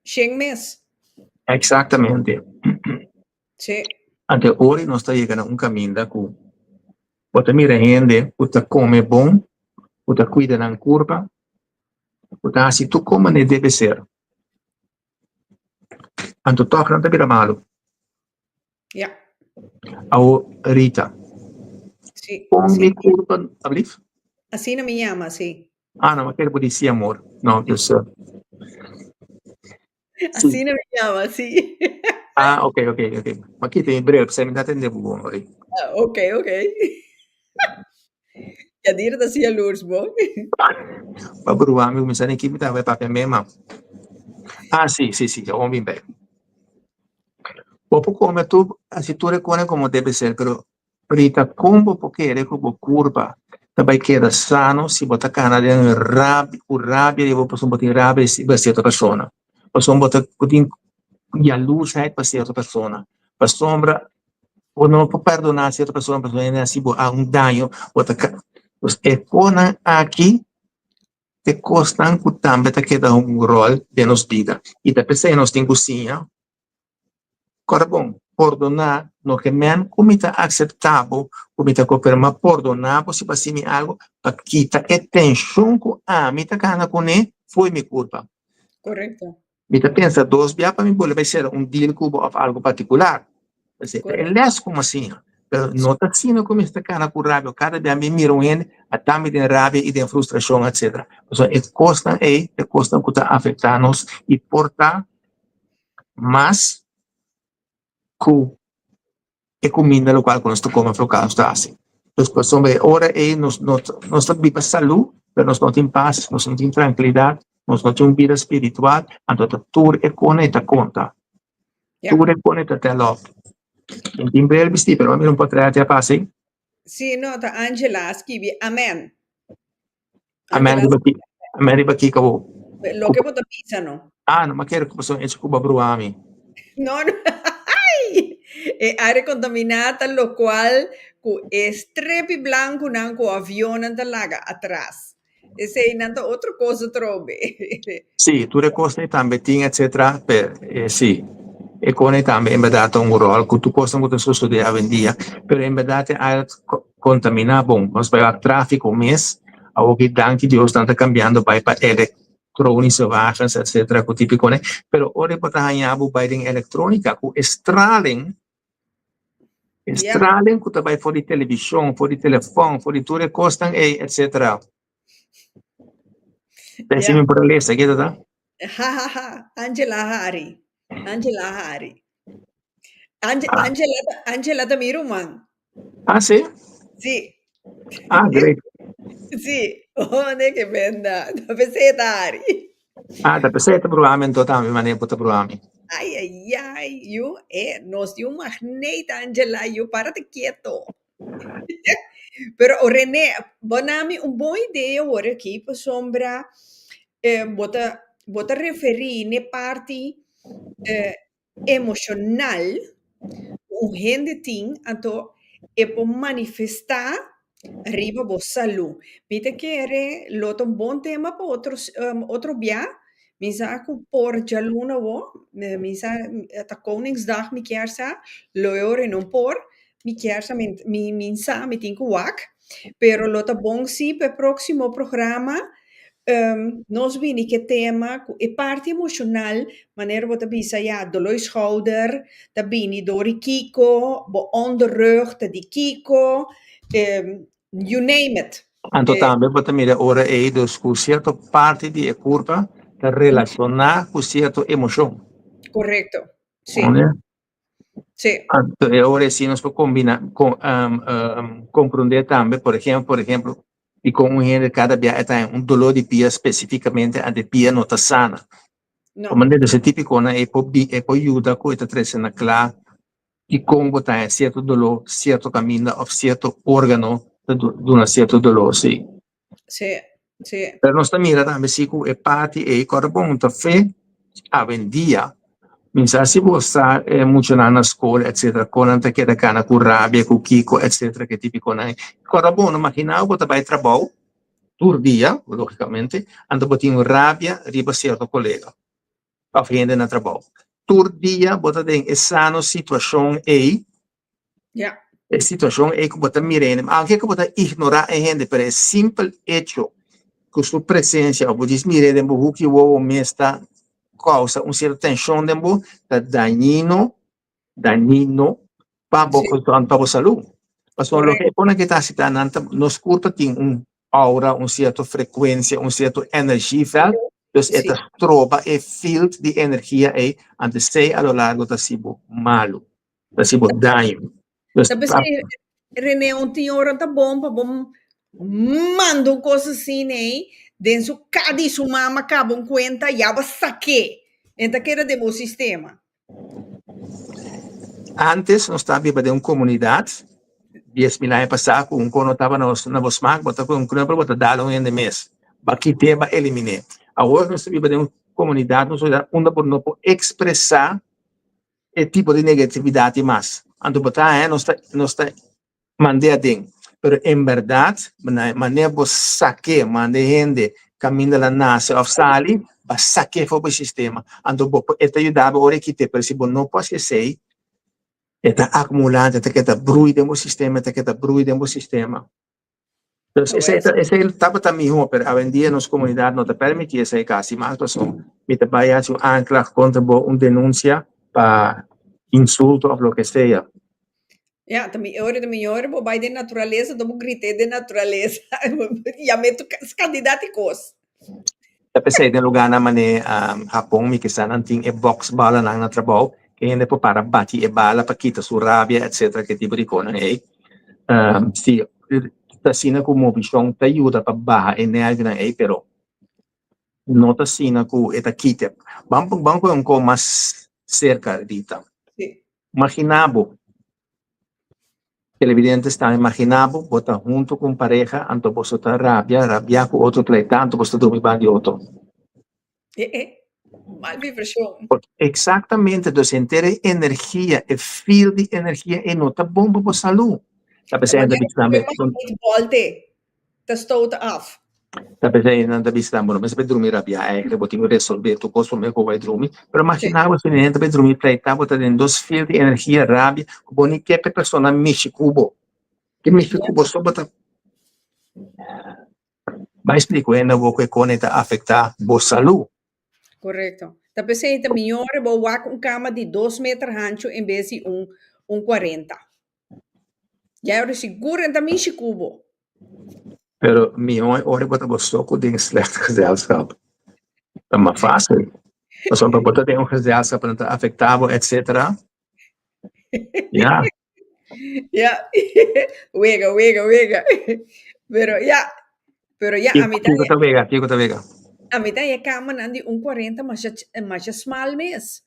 Shen mes. Eksaktamente. Sí. Anto ora nos ta yega na un kaminda ku bo ta mira hende ku ta kome bon, ku ta kuida nan kurpa, Bo ta hasi tur kon manera debe ser. Anto tòg nan ta bira malu. Ja. Awo Rita. Sí. Kon sí. mi kurpa, alblief? Asina mi yama, sí. Ah, no, ma kere bo di sí, amor. No, dus. Uh, sí. Asina mi yama, sí. Ah, ok, ok, ok. Ma kita mi bril, p'esei mi ta atende bo bon, ori. Ah, ok, ok. Yadira ta hasi jaloers bo. Pa brua mi kuminsá den ki mi ta papia mema. Ah, sí, sí, sí, awor mi bin bek. Bo por kome tur, hasi tur e kosnan komo debe ser, pero Rita, kon bo por kere ku bo kurpa ta bai keda sano si bo ta kana den rabia, ku rabia riba bo pasobra bo tin rabia riba sierto persona, pasobra bo ta bo tin yalusheid pa sierto persona, pasobra bo no por perdoná sierto persona pasobra hende a hasi bo algun daño, bo ta ka, pues e kosnan aki ta e kosnan ku tambe ta keda un ròl den nos bida i ta p'esei nos tin ku siña. Kòrda bon, pordoná no ke men ku mi ta akseptá bo, ku mi ta koperá, ma pordoná bo si bo a hasi mi algu pa kita e tenshon ku ami ta gana kuné fo'i mi kurpa. Korekto. Mi ta pensa dos bia pa mi bolbe bai sera un deal ku bo òf algu partikular. Esei ta e lès ku mi a siña. Pero no ta asina ku mi sta kana ku rabia, kada bia mi mira un hende ata mi den rabia i den frustrashon etsetera. Pasobra e kosnan ei ta e kosnan ku ta afektá nos i por ta mas ku e kuminda lokual ku nos ta kome of lokual nos ta hasi. Dus pasobra e ora ei nos no nos ta biba salú pero nos no tin pas, nos no tin trankilidat, nos no tin un bida spiritual, anto ta tur e kona ei ta konta. Tur e kona ei ta tèl òf. Mi tin bril bistí pero mi no por trae a pasa ei. Sí, no, ta Angela a skibi amen. Amen riba ki, amen riba kiko bo? Loke bo ta bisa no. Ah, no, ma kere ku pasobra echo ku bo brua mi. No, no. Ai! E aire kontaminá ta lokual ku e strepi blankunan ku avionnan ta laga atras. Eseinan ta otro kos atrobe. Sí, tur e kosnan ei tambe tin etcetera, pe sí, e kosnan ei tambe en bèrdat ta un ròl ku tur kosnan ku ta sosodé awendia, pero en bèrdat e aire kontaminá bon, nos bai wak tráfiko mes, awoki danki Dios nan ta kambiando bai pa elektronische wagens etcetera ku tipo kosnan, pero ora bo ta haña bo bai den elektronika ku e straling, e straling ku ta bai for di televishon, for di telefòn, for di tur e kosnan ei etcetera. Pensa mi por a lesa, ke ta ta? Ha ha ha, Angela Hari, Angela Hari. Ange, ah. Angela, Angela ta mi ruman. Ah, sí? Sí. Ah, great. Sí, oh, ne ke benda. Ta pesei ta hari. Ah, ta pesei ta bruami anto tambe manera bo ta bruami. Ai, ai, ai, yu, eh, nos di un magneet, Angela, yu, párate quieto. Pero, oh, René, bo nami un bon idea awor aki, pasobra eh, bo ta, bo ta referí n'e parti eh, emoshonal ku un hende tin, anto e por manifestá riba bo salú. Mi ta kere lo ta un bon tema pa otro otro bia. Mi sa ku por djaluna awo, mi sa ta Koningsdag mi kier sa, lo e ora no por, mi kier sa mi mi sa mi tin ku wak, pero lo ta bon si pa e próksimo programa nos bini ku e tema ku e parti emoshonal manera bo ta bisa ya doló di schouder ta bini dor di kiko, bo onderrug ta di kiko, you name it. Anto tambe bo ta mira ora ei dus ku sierto parti di e kurpa ta relashoná ku sierto emoshon. Korekto, si. Sí. Anto e ora si nos por combina, con, um, um, comprender tambe, por ejemplo, por ejemplo, y con un hende cada bia eta un dolor di pia específicamente ante pia no ta sana. No. Como de ese típico na e por bi e por ayuda ku e ta trece na kla y con bo ta cierto dolor, cierto caminda of cierto órgano ta duna cierto dolor, sí. Sí, sí. Pero nos ta mira tambe si ku e parti ei kòrda bon ta fe awendia. Mi sa si bo sa e muchanan na skol etcetera kon nan ta keda kana ku rabia ku kiko etcetera ke tipikonan ei. Kòrda bon no magina bo ta bai trabou tur dia logikamente anto bo tin un rabia riba sierto kolega òf hende na trabou. Tur dia bo ta den e sano situashon ei Ja. E situacion ei cu bo ta mira hende, aunke cu bo ta ignora e hende, pero e simpel hecho cu su presencia of bo djis mira den bo huki wowo mes ta causa un cierto tension den bo, ta dañino, dañino pa bo, Sí. pa bo salud. Pasobra loke Correcto. e pone ke ta haci ta nan ta, nos curpa tin un aura, un cierto frecuencia, un cierto energieveld, dus e Sí. ta stroba e field di energia ei, antes esei a lo largo ta haci bo malo. Ta hasi bo daño. Dus Ta p'esei, René, un tin ora ta bon pa bo manda un kos asina ei den su ka di su mama kaba un kuenta, ya bo sak'é. En ta keda den bo sistema. Antes nos ta biba den un komunidat, 10,000 aña pasá, ku un kono tabata na bo smak, bo ta ku un knùpel bo ta dal un hende mes. Bo a kit'é, bo a elimin'é. Awor nos ta biba den un komunidat, un sosiedat unda bo no por ekspresá e tipo di negatividad y mas. Anto bo ta haña nos ta nos ta mand'é aden. Pero en berdad manera bo sak'é, manda e hende kaminda la nase of sali, ba sak'é for bo sistema. Anto bo por e ta yuda bo ora e kit'é, pero si bo no por hasi esei, e ta akumulá, e ta keda brui den bo sistema, e ta keda brui den bo sistema. Dus esei ta esei tabata mihó, pero awendia nos komunidat no ta permití esei kasi mas pasobra mi ta bai hasi un aanklacht kontra bo, un denunsia pa insulto òf loke sea. Ja, ta mi ora ta mihor bo bai den naturalesa ta bo grit'é den naturalesa. Yam'é tur kandidat di kos. Ta p'esei den lugarnan manera Hapon mi kisa nan tin e box balanan na trabou ke hende por para bati e bala pa kita su rabia etcetera ke tipo di konan ei. Si ta asina ku movishon ta yuda pa baha e nervionan ei pero no ta asina ku e ta kita. Ban ban kohe un ko mas serka Rita. Magina bo Televidentes ta imaginá bo, bo ta huntu ku un pareha, anto boso ta rabia, rabiá ku otro pleitá, anto boso ta drumi ban di otro. Eh, eh, mal vibrashon. Eksaktamente, dus henter e energia, e fil di energia ei no ta bon pa bo salú. Ta p'esei nan ta bisa tambe. Volte, ta stoot af. Ta p'esei nan ta bisa tambe, bo no mester bai drumi rabiá eigenlijk, bo tin ku resolvé tur kos promé ku bo bai drumi. Pero imaginá bo si hende ta bai drumi pleitá, bo ta den dos fil di energia, rabia, ku bo ni ke pa e persona mishi ku bo. Ke mishi ku bo so bo ta bai splika ku hende awor ku e kone ta afektá bo salú. Korekto. Ta p'esei ta mihor bo wak un kama di dos meter hanchu en bes di un un kuarenta. Ya ora sigur en ta mishi ku bo. Pero mihó e ora bo ta bo so ku den slecht gezelschap. Ta mas fácil. Pasobra bo ta den un gezelschap nan ta afektá bo etcetera. Ya. Ja. Wega, wega, wega. Pero ja, pero ja, a mi ta Kiko ta wega? Kiko ta wega? A mi ta e kamanan di un 40 masha masha smal mes.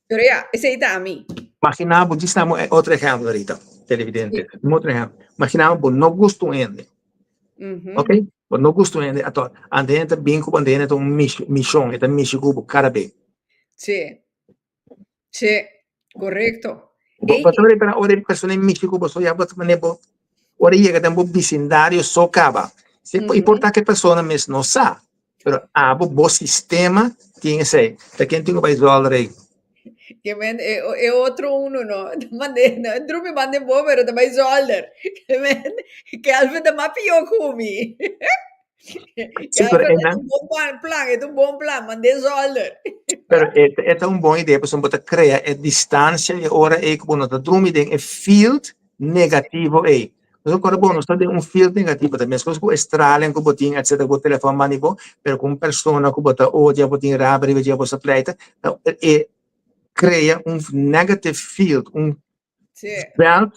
Pero ja, esei ta ami. Imagina bo, djis damo otro ehempel ahorita, televidente. Un otro ehempel. Imagina bo no gusta un hende. Ok? Bo no gusta un hende ato. Ante hende ta bin ku bo, ante hende ta un mishon, e ta mishi ku bo kada be. Sí. Sí, korekto. Bo bo ta prepara ora e persona e mishi ku bo so ya bo ta mane bo ora e yega den bo bisindario so kaba. Si e por ta ku e persona mes no sa, pero abo bo sistema tin esei. Ta ken tin ku bai zòlder ei? Ke men e e otro uno no ta mande no drumi mande bo pero ta bai zòlder. Ke men Kelvin ta mas pió ku mi. Sí, pero e ta un bon plan, e ta un bon plan, mand'é zòlder. Pero e e ta un bon idea pasobra bo ta krea e distansia e ora ei ku bo no ta drumi den e field negativo ei. Pasobra ora bo no sta den un field negativo ta meskos ku e stralen ku bo tin etcetera ku bo telefòn manda bo, pero ku un persona ku bo ta odia, bo tin rabia riba dje, bo sa pleita, e krea un negative field, un veld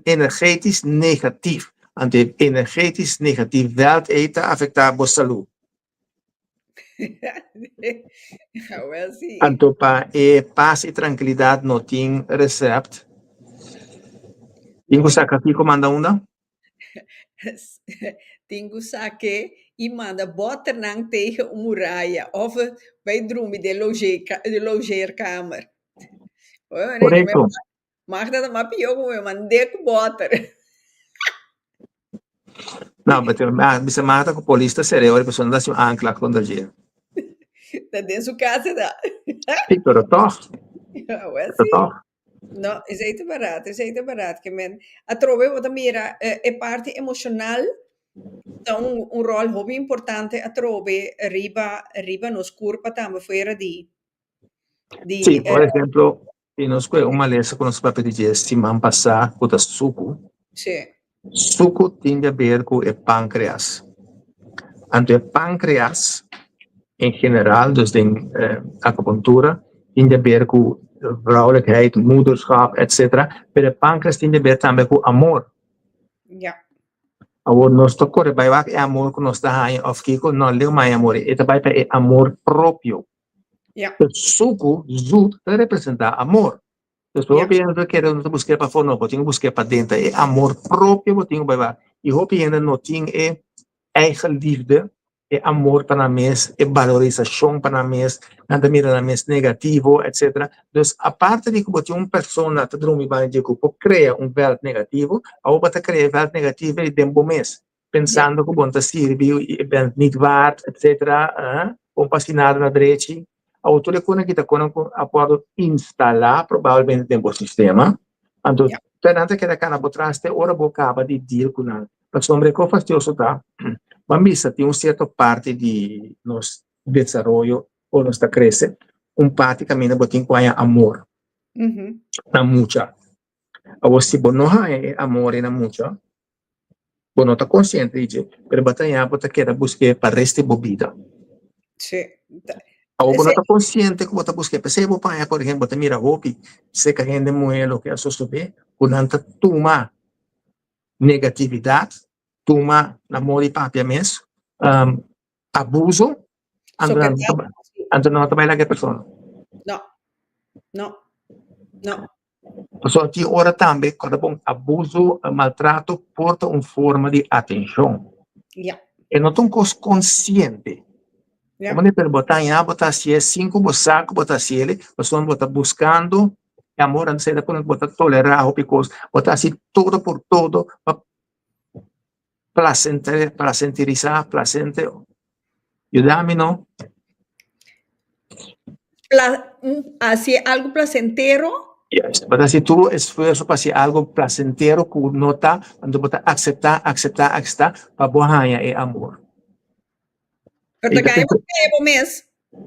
energetisch negatief. Anto e energetisch negatief veld ei ta afecta bo salud. Awel si. Anto pa e pas y trankilidad no tin recept. Tin cu saca kico manda unda? Tin cu sake y manda boternan tegen un muraya of bay drumi den logeerkamer. Correcto. Magda ta mas pió ku mi, mand'é ku bòter. No, but ah, bisa Magda ku polis ta ser'é ora e persona ta hasi un aanklacht kontra dje. Ta den su kas e ta. Sí, pero tòg. Awel Pero sí. tòg. No, esei ta barat, esei ta barat. Ke men atrobe bo ta mira e parti emoshonal ta un un ròl hopi importante atrobe riba riba nos kurpa tambe fuera di di Sí, por ehemplo, Si nos koe un malesa ku nos papia di dje siman pasá ku ta suku. Sí. Suku tin di aber ku e pankreas. Anto e pankreas en general, dus den akupuntura, tin di aber ku vrouwelijkheid, moederschap, etcetera, pero e pankreas tin di aber tambe ku amor. Ja. Awor nos ta kore bai wak e amor ku nos ta haña òf kiko? No, leu mai amor, e ta bai pa e amor propio. Ja. E suku, zoet, ta representá amor. Dus hopi hende ta kere no ta busk'é pafó, no, bo tin ku busk'é paden. E amor propio bo tin ku bai wak. I hopi hende no tin e eigen liefde, e amor pa nan mes, e balorisashon pa nan mes, nan ta mira nan mes negativo, etcetera. Dus aparte di ku bo tin un persona ta drumi banda di dje ku por krea un vèlt negativo, awor bo ta krea e vèlt negativo ei den bo mes. Pensando ku bon ta sirbi i e bent nit waard etcetera bon pa hasi nada na drechi. Awor tur e kosnan aki ta kosnan ku a wòrdu instalá probablemente den bo sistema. Anto te nan ta keda kana bo tras te ora bo kaba di deal ku nan. Pasobra e kos fastioso ta, ban bisa tin un sierto parti di nos desaroyo ora nos ta krese, un parti kaminda bo tin ku haña amor na mucha. Awor si bo no haña e amor ei na mucha, Bo no ta konsiente di dje, pero bo ta haña bo ta keda busk'é pa rest di bo bida. Sí. Awor bo no ta konsiente ku bo ta busk'é, p'esei bo paña, por ehempel, bo ta mira hopi seka hende muhé loke a sosodé, ku nan ta tuma negatividat, tuma na moda di papia mes, abuso, anto nan no ta, anto nan no ta bai laga e persona. No, no, no. Pasobra tin ora tambe ku ta pon abuso, maltrato por ta un forma di atenshon. Ja. E no ta un kos konsiente. Ja. Como pero bo ta haña bo ta hasié sin ku bo sa ku bo ta hasié, pasobra bo ta buskando e amor, anto esei ta pone ku bo ta tolerá hopi kos, bo ta hasi todo por todo pa Placente, placenterisá, placente. Yuda mi no. Pla, un, hasi algo placentero. Yes, bo ta hasi tur esfuerso pa hasi algo placentero ku no ta, anto bo ta akseptá, akseptá, akseptá pa bo haña e amor. Pero ta gaña bo p'e bo mes.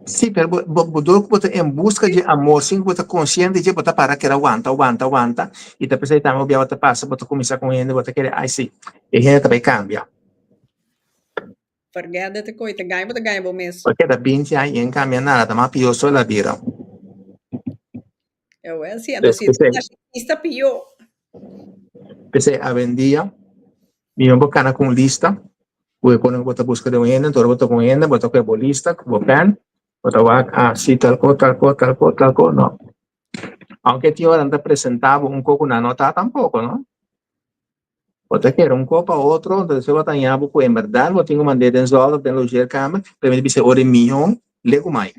Sí, pero bo, bo, bo dor ku bo ta en buska dje amor sin ku bo ta konsiente dje, bo ta para keda wanta, wanta, wanta, i ta p'esei tambe bo bia bo ta pasa, bo ta kuminsá ku un hende, bo ta kere, ai sí, e hende ta bai kambia. Forget it koe, ta gaña bo ta gaña bo mes. Bo keda binti aña i e no kambia nada, ta mas pió so el a bira. Awel. Awel si, anto si P'esei. narcisista pió. P'esei awendia mihó bo kana ku un lista ku e kono ku bo ta buska den un hende, anto ora bo ta ku un hende bo ta kohe bo lista ku bo pèn, bo ta wak, ah si tal ko, tal ko, tal ko, tal ko, no. Aunke tin ora nan ta presentá bo un ko ku nan no ta tampoko, no. Bo ta kere un ko pa otro, anto despues bo ta haña bo ku en bèrdat bo tin ku mand'é den zòlder òf den logeerkamer, pero mi ta bisa ora e mihó legumai.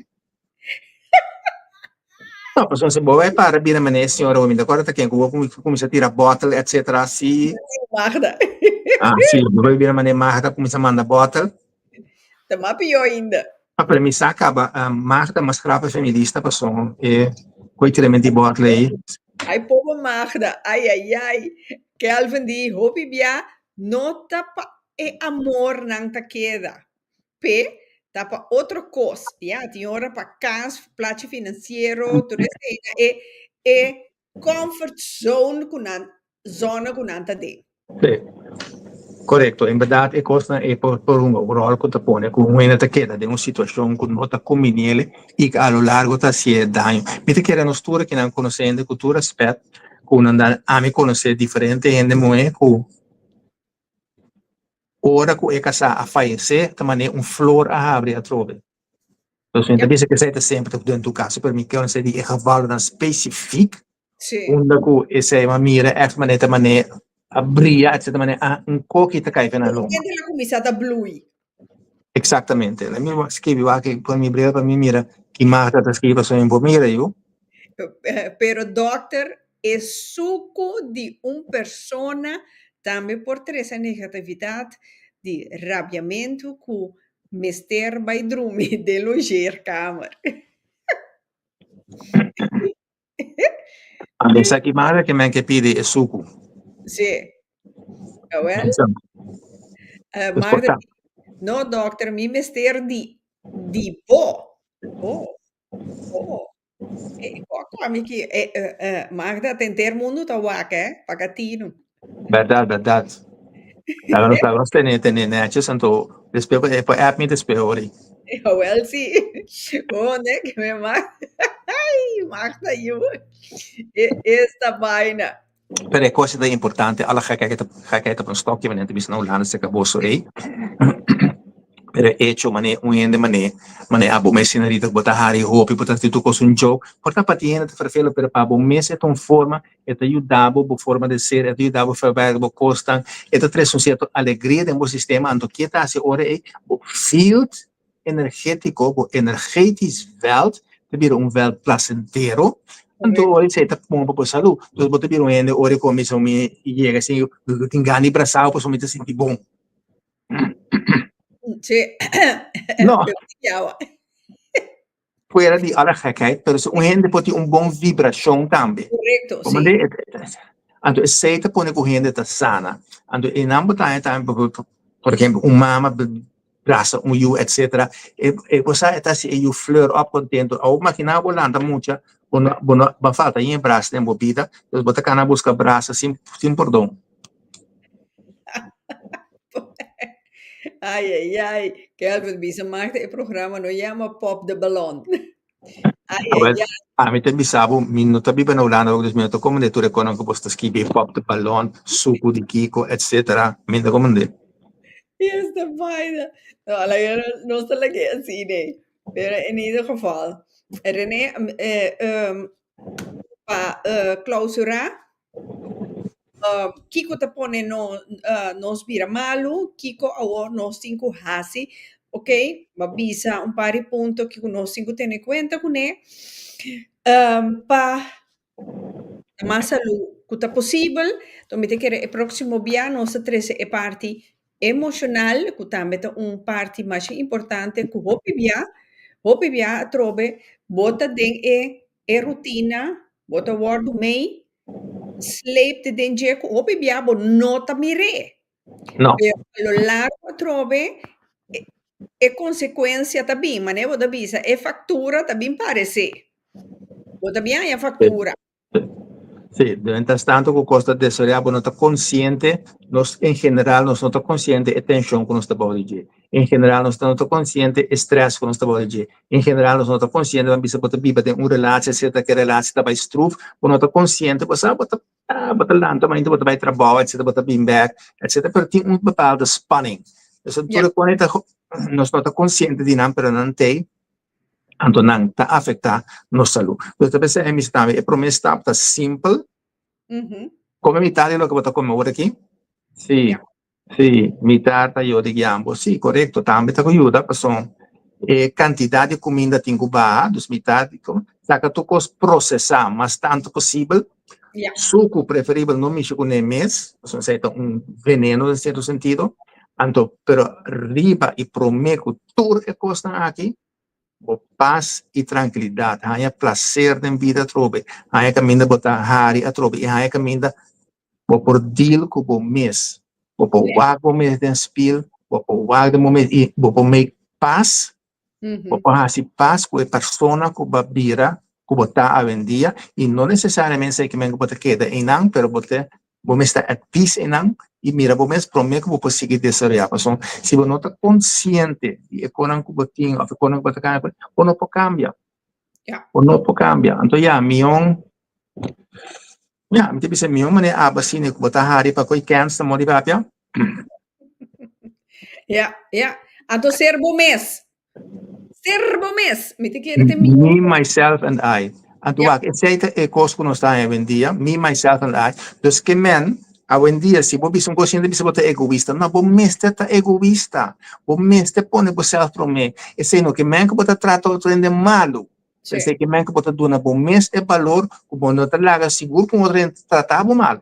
No, pasobra si bo bai para bira manera e señora mi ta acorda ta ken ku bo kuminsá tira bòtel etcetera si. Magda. Ah, si, bo bai bira manera Magda kuminsá manda bòtel. Ta mas pió ainda. Ah, pero mi sa kaba, Magda mas grave fe mi lista pasobra e koe tirament di bòtel ei. Ai pober Magda, ai ai ai. Kelvin di hopi bia no ta pa e amor nan ta keda. P'e ta pa otro kos. Ya, tin ora pa kas, plachi finansiero, tur esei na e e comfort zone ku nan, zona ku nan ta den. Sí, korekto. En bèrdat e kosnan ei por por hunga un ròl ku ta pone ku un hende ta keda den un situashon ku no ta kumbiniel i ku a lo largo ta hasié daño. Mi ta kere nos tur akinan konosé hende ku tur rèspèt ku nan da ami konosé diferente hende muhé ku Ora ku e kasá a fayesé, ta manera un flor a habri atrobe. Dus mi ta bisa ku esei ta semper den tur kaso, pero mi kier sa di e gevalnan spesifik unda ku esei a mira ègt manera ta manera a bria, etcetera, manera a un koki ta kai na lomba. Hende lo kuminsá ta blui. Eksaktamente. Lei mi skibi wak i pone mi bril pa mi mira ki marka ta skibi pasobra mi por mira yu. Pero dòkter, e suku di un persona tambe por trese negatividat di rabiamentu ku mester bai drumi den logeerkamer. A mi sa ki mara ke men ke pidi e suku. Sí. Awel. Uh, Magda, no dokter, mi mester di di bo. Oh. Oh. Eh, mi ki eh, eh, eh, Magda, tenter mundo ta wak, eh, pagatino. Berdad, berdad. Laga nos laga nos tene tene netjes anto despues e por app mi despues ori. Jawel sí. Oh, ne, que me ma. Ay, Magda, yu. Esta vaina. Pero e cosa ta importante, ala gekheid op gekheid op een stokje, wanneer te bisa na Hulanda se acabó so ei. Pero e hecho mane un hende mane mane abo mes señorita bo ta hari hopi, bo ta hasi tur cos un joke. Por ta pa ti hende ta fervelo, pero pa bo mes e ta un forma E ta yuda bo, bo forma di ser, e ta yuda bo verwerk bo kosnan, e ta trese un sierto alegria den bo sistema, anto ke ta hasi ora ei? Bo field energetiko, bo energetisch veld ta bira un veld placentero, anto ora esei ta bon pa bo salu. Entonces bo ta bira un hende ora ku mi mi yega asin, mi tin gana di brasa bo pasobra mi ta sinti bon. Sí. No. Fuera di alle gekheid, pero si un hende por tin un bon vibrashon tambe. Correcto, sí. Anto esei ta pone ku hende ta sana. Anto einan bo ta haña tambe, por ejemplo, un mama brasa un yu, etcetera. E e bo sa e ta hasi e yu fleur op kontento. Awor makina bo lanta mucha, bo no bo no bo a falta yen brasa den bo bida, dus bo ta kana buska brasa sin sin pordon. Ai, ai, ai. Kelvin, bisa Magda e programa no yama Pop de Ballon. Ai, ai, ai. Ami ta bisa bo, mi no ta biba na Hulanda dus mi no ta komende tur e konan ku bo sta skibi, pop de ballon, suku di kiko, etcetera. Mi no ta komende. Esta vaina. No, ala nos ta lag'é asina ei. Pero in ieder geval, René, eh, um, pa uh, clausurá, Uh, kiko ta pone no, uh, nos bira malu, kiko awor nos tin ku hasi, ok, ma bisa un par di punto kiko nos tin ku tene kuenta kuné, um, pa ta mas salú ku ta posibel, enton mi ta kere e próksimo bia nos ta trese e parti emoshonal, ku tambe ta un parti masha importante ku hopi bia, hopi bia atrobe bo ta den e e rutina, bo ta wòrdu mei sleepte den dje ku hopi bia bo no ta mir'é. No. Pero a lo largo atrobe e, e konsekuensia ta bin, manera bo ta bisa, e faktura ta bin paresé. Bo ta bin haña faktura. Sí, mientras tanto ku kos ta desaroyá bo no ta konsiente, nos en general nos no ta konsiente e tenshon ku nos ta bou di dje. En general nos no ta konsiente e stress ku nos ta bou di dje. En general nos no ta konsiente ban bisa bo ta biba den un relatie etcetera ku e relatie ta bai struf, bo no ta konsiente bo sa bo ta bo ta lanta mainta bo ta bai trabou etcetera bo ta bin bek etcetera pero tin un bepaalde spanning. Dus tur e kos ta nos no ta konsiente di nan pero nan t'ei anto nan ta afektá nos salú. Dus ta pensá e mis tambe e promé stap ta simpel. Kome mitar di loke bo ta kome ora aki. Sí, sí, mitar ta yuda di guiambo. Sí, korekto, tambe ta yuda pasobra e kantidat di kuminda tin ku baha, dus mitar di kome. Saka tur kos prosesá mas tantu posibel. Suku preferibel no mishi kuné mes, pasobra esei ta un veneno den sierto sentido. Anto, pero riba i promé ku tur e kosnan aki, bo pas i trankilidat, haña plaser den bida atrobe, haña kaminda bo ta hari atrobe i haña kaminda bo por deal ku bo mes, bo por wak bo mes den spil, bo por wak den bo mes i bo por make pas, bo por hasi pas ku e persona ku bo a bira, ku bo ta awendia i no nesesariamente esei kimen ku bo ta keda einan, pero bo ta Bo mester at peace einan i mira bo mes prome ku bo por sigui desaroyá. Pasobra si bo no ta konsiente di e konan ku bo tin òf e konan ku bo ta kambia, bo no por kambia. Bo no por kambia. Anto ya, mion, ya, mi ta bisa mion manera abo asina ku bo ta hari pa koe kèns ta mori papia. Ya, ya. Anto ser bo mes. Ser bo mes. Mi te kere te mi. Me, myself and I. Anto wak, esei ta e kos ku nos ta haña awendia, me, myself and I. Dus ke men, awendia si bo bisa un kos hende bisa bo ta egoista. No, bo mester ta egoista. Bo mester pone boself promé. Esei no ke men ku bo ta trata otro hende malu. Esei ke men ku bo ta duna bo mes e balor ku bo no ta laga sigur ku un otro hende ta trata bo malu.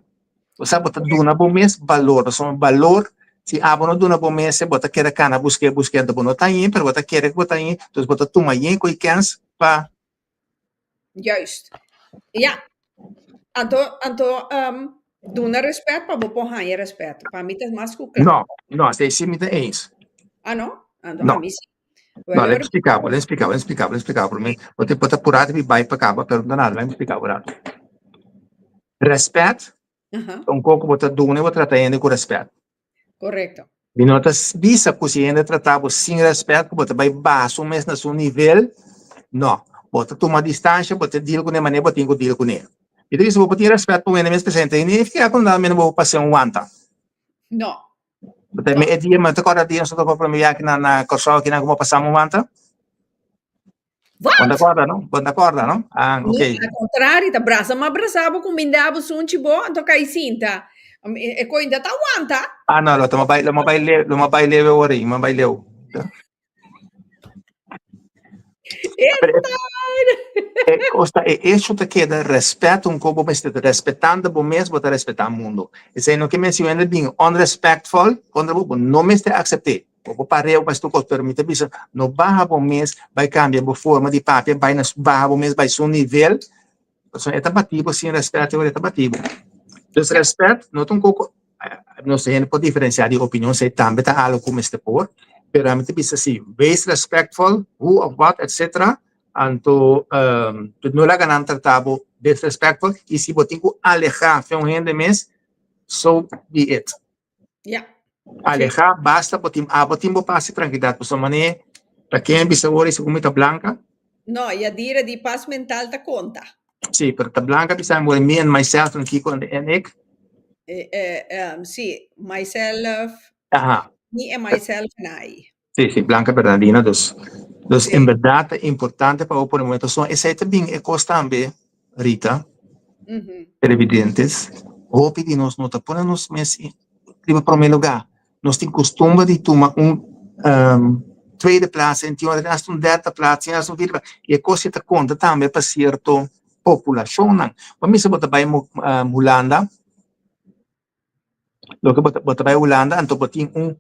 Osea bo ta duna bo mes balor, pasobra balor si abo no duna bo mes bo ta keda kana busk'é busk'é anto bo no ta hañ'é pero bo ta kere ku bo ta hañ'é entonces bo ta tuma yen ku e kèns pa. Juist. Ja. Anto anto duna respet pa bo por haña respet. Pa mi ta mas ku kla. No, no, esei si mi ta eens. Ah no? Anto No. ami si. No, lem splika bo, lem splika bo, lem splika bo, lem splika bo. Promé, bo te bo ta purá di bai pa kaba, pero no ta nada, lem splika bo rato. Rèspèt ta un kos ku bo ta duna i bo trata hende ku rèspèt. Korekto. Mi no ta bisa ku si hende trata bo sin rèspèt ku bo ta bai baha su mes na su nivel, no. Bo ta tuma distansha, bo ta deal kuné manera bo tin ku deal kuné. Mi ta bisa bo por tin rèspèt pa un hende mes presente, i ni fiha ku nada mester bo pas'é un wanta. No. Bo ta e dia, mi ta kòrda dia nos ta topa promé biaha na na Kòrsou akinan ku bo pasá un wanta. Wat? Bo ta kòrda no? Bo ta kòrda no? Ah, No, ok. al contrario, ta brasa ma brasa bo kuminda bo sunchi bo, anto kai sinta. E koinda ta wanta. Ah, no, lo ta bai, lo bai leu, lo bai leu ora, lo bai leu. E kosta e hecho ta keda respet un ko bo mester respetando bo mes bo ta respeta mundo. Esei no ke men si hende bin unrespectful kontra bo, bo no mester aksept'é. Bo por pareu pa estu kos pero mi ta bisa no baha bo mes bai kambia bo forma di papia bai na baha bo mes bai su nivel pasobra e ta bati bo sin respet e ta bati bo. Dus respet no ta un koko nos hende por diferencia di opinion esei tambe ta algo ku mester por pero ami ta bisa si wees respectful who of what etcetera anto no laga nan trata bo disrespectful y si bo tin ku aleha fe un hende mes so be it. Ja. Alehá basta bo tin abo tin bo pas i tranquilidad pasobra manera ta ken bisa awor i segun mi ta Blanca. No, Yadira di pas mental ta konta. Sí, pero ta Blanca bisa mi me and myself en kiko en ik. Eh, eh, um, sí, myself, Aha. me and myself and I. Sí, sí, Blanca Bernardina, dus, dus en berdad ta importante pa bo pone momento. So, esei ta bin e kos tambe, Rita, televidentes, hopi di nos no ta pone nos mes riba prome lugá. Nos tin kustumber di tuma un tweede plaats en tin ora hasta un derde plaats, tin hasta un vierde plaats. I e kos ei ta konta tambe pa sierto populashonnan. Bo mester bo ta bai Hulanda, Loke bo ta bo ta bai Hulanda anto bo tin un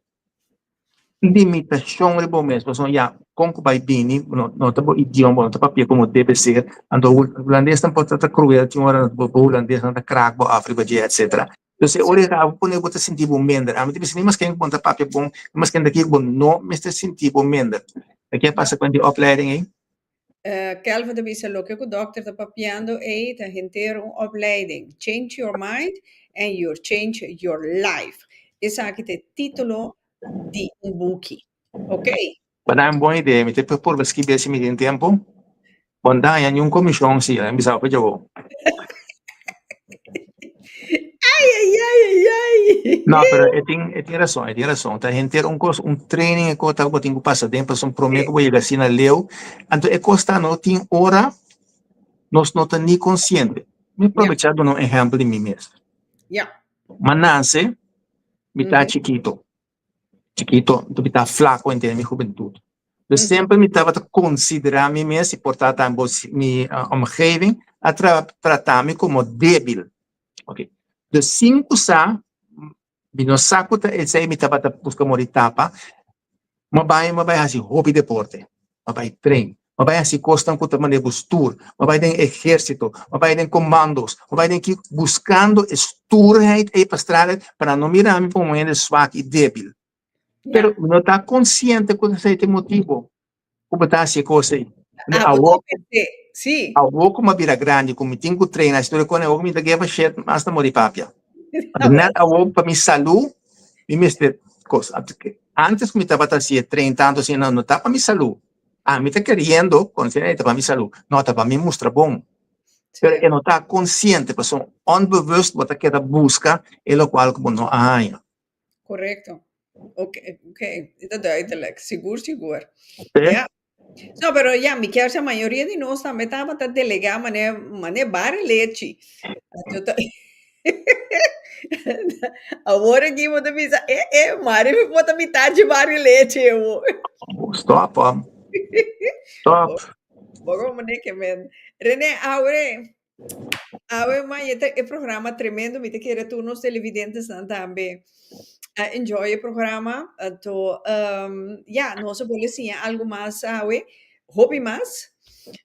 limitashon riba bo mes pasobra ya kon ku bai bini no no ta bo idioma bo no ta papia komo debe ser anto hulandesnan por ta ta kruel tin ora bo hulandesnan ta krak bo af riba dje etcetera entonces e ora ei bo pone bo ta sinti bo minder ami ta bisa ni maske bo ta papia bon ni maske ta kiko bo no mester sinti bo minder ta ke a pasa ku e opleiding ei. Kelvin ta bisa loke ku dòkter ta papiando ei ta henter un opleiding. Change your mind and you change your life. Esaki ta e título di un buki. Ok. Bo da un bon idea, mi ta purba skib'é si mi tin tempu. Bo no ta haña niun komishon si, mi bisa bo pa djawo. Ai, ai, ai, ai, ai. No, pero e tin, e tin rason, e tin rason. Ta henter un kos, un training e kos ta ku bo tin ku pasa den, pasobra promé ku bo yega asina leu. Anto e kos ta no tin ora nos no ta ni konsiente. Mi probechá duna un ehèmpel di mi mes. M'a nase, mi ta chikito. Chikito, anto mi ta flaco henter mi hubentud. Dus semper mi tabata considera mi mes y por ta tambe mi omgeving a trata mi como debil. Ok, dus sin cu sa, mi no sa cu ta esey mi tabata busca mori tapa, mi a bay, mi a bay haci hopi deporte, mi a bay train, mi a bay haci cosnan cu ta manera cu stuur, mi a bay den ehercito, mi a bay den commandos, mi a bay den ki, buscando e stuurheid ey pa strada pa nan no mira mi como un hende swak y debil. Pero mi no ta consciente cu esey ta e motibo cu bo ta haci e cos ey. Ah, bo ta pens'é, sí. Awor cu mi a bira grandi, cu mi tin cu traina, haci tur e cosnan, awor cu mi ta give a shit, mas ta muri papia. Net awor pa mi salú, mi mester cos. Antes cu mi tabata haci e train tanto asina, no ta pa mi salú. Ami ta keriendo, consciente ta pa mi salú. No, ta pa mi mustra bon. Pero e no ta consciente, pasobra onbewust bo ta keda busca e locual cu bo no a haña. Correcto. Ok, ok. Ta duidelijk. Sigur, sigur. Ja. No, pero ja, mi kier sa mayoria di nos tambe tabata delega mane, mane bare lechi. Anto ta Awor aki bo ta bisa, eh, eh, mari mi por ta mitad dje bare lechi awo. Stop, hom. Stop. Bo como ne ke men. Rene, awe, Awe maña ta e programa tremendo, mi ta kere tur nos televidentesnan tambe a enjoy e programa. Anto, um, ya, nos a bole siña algo mas awe, hopi mas.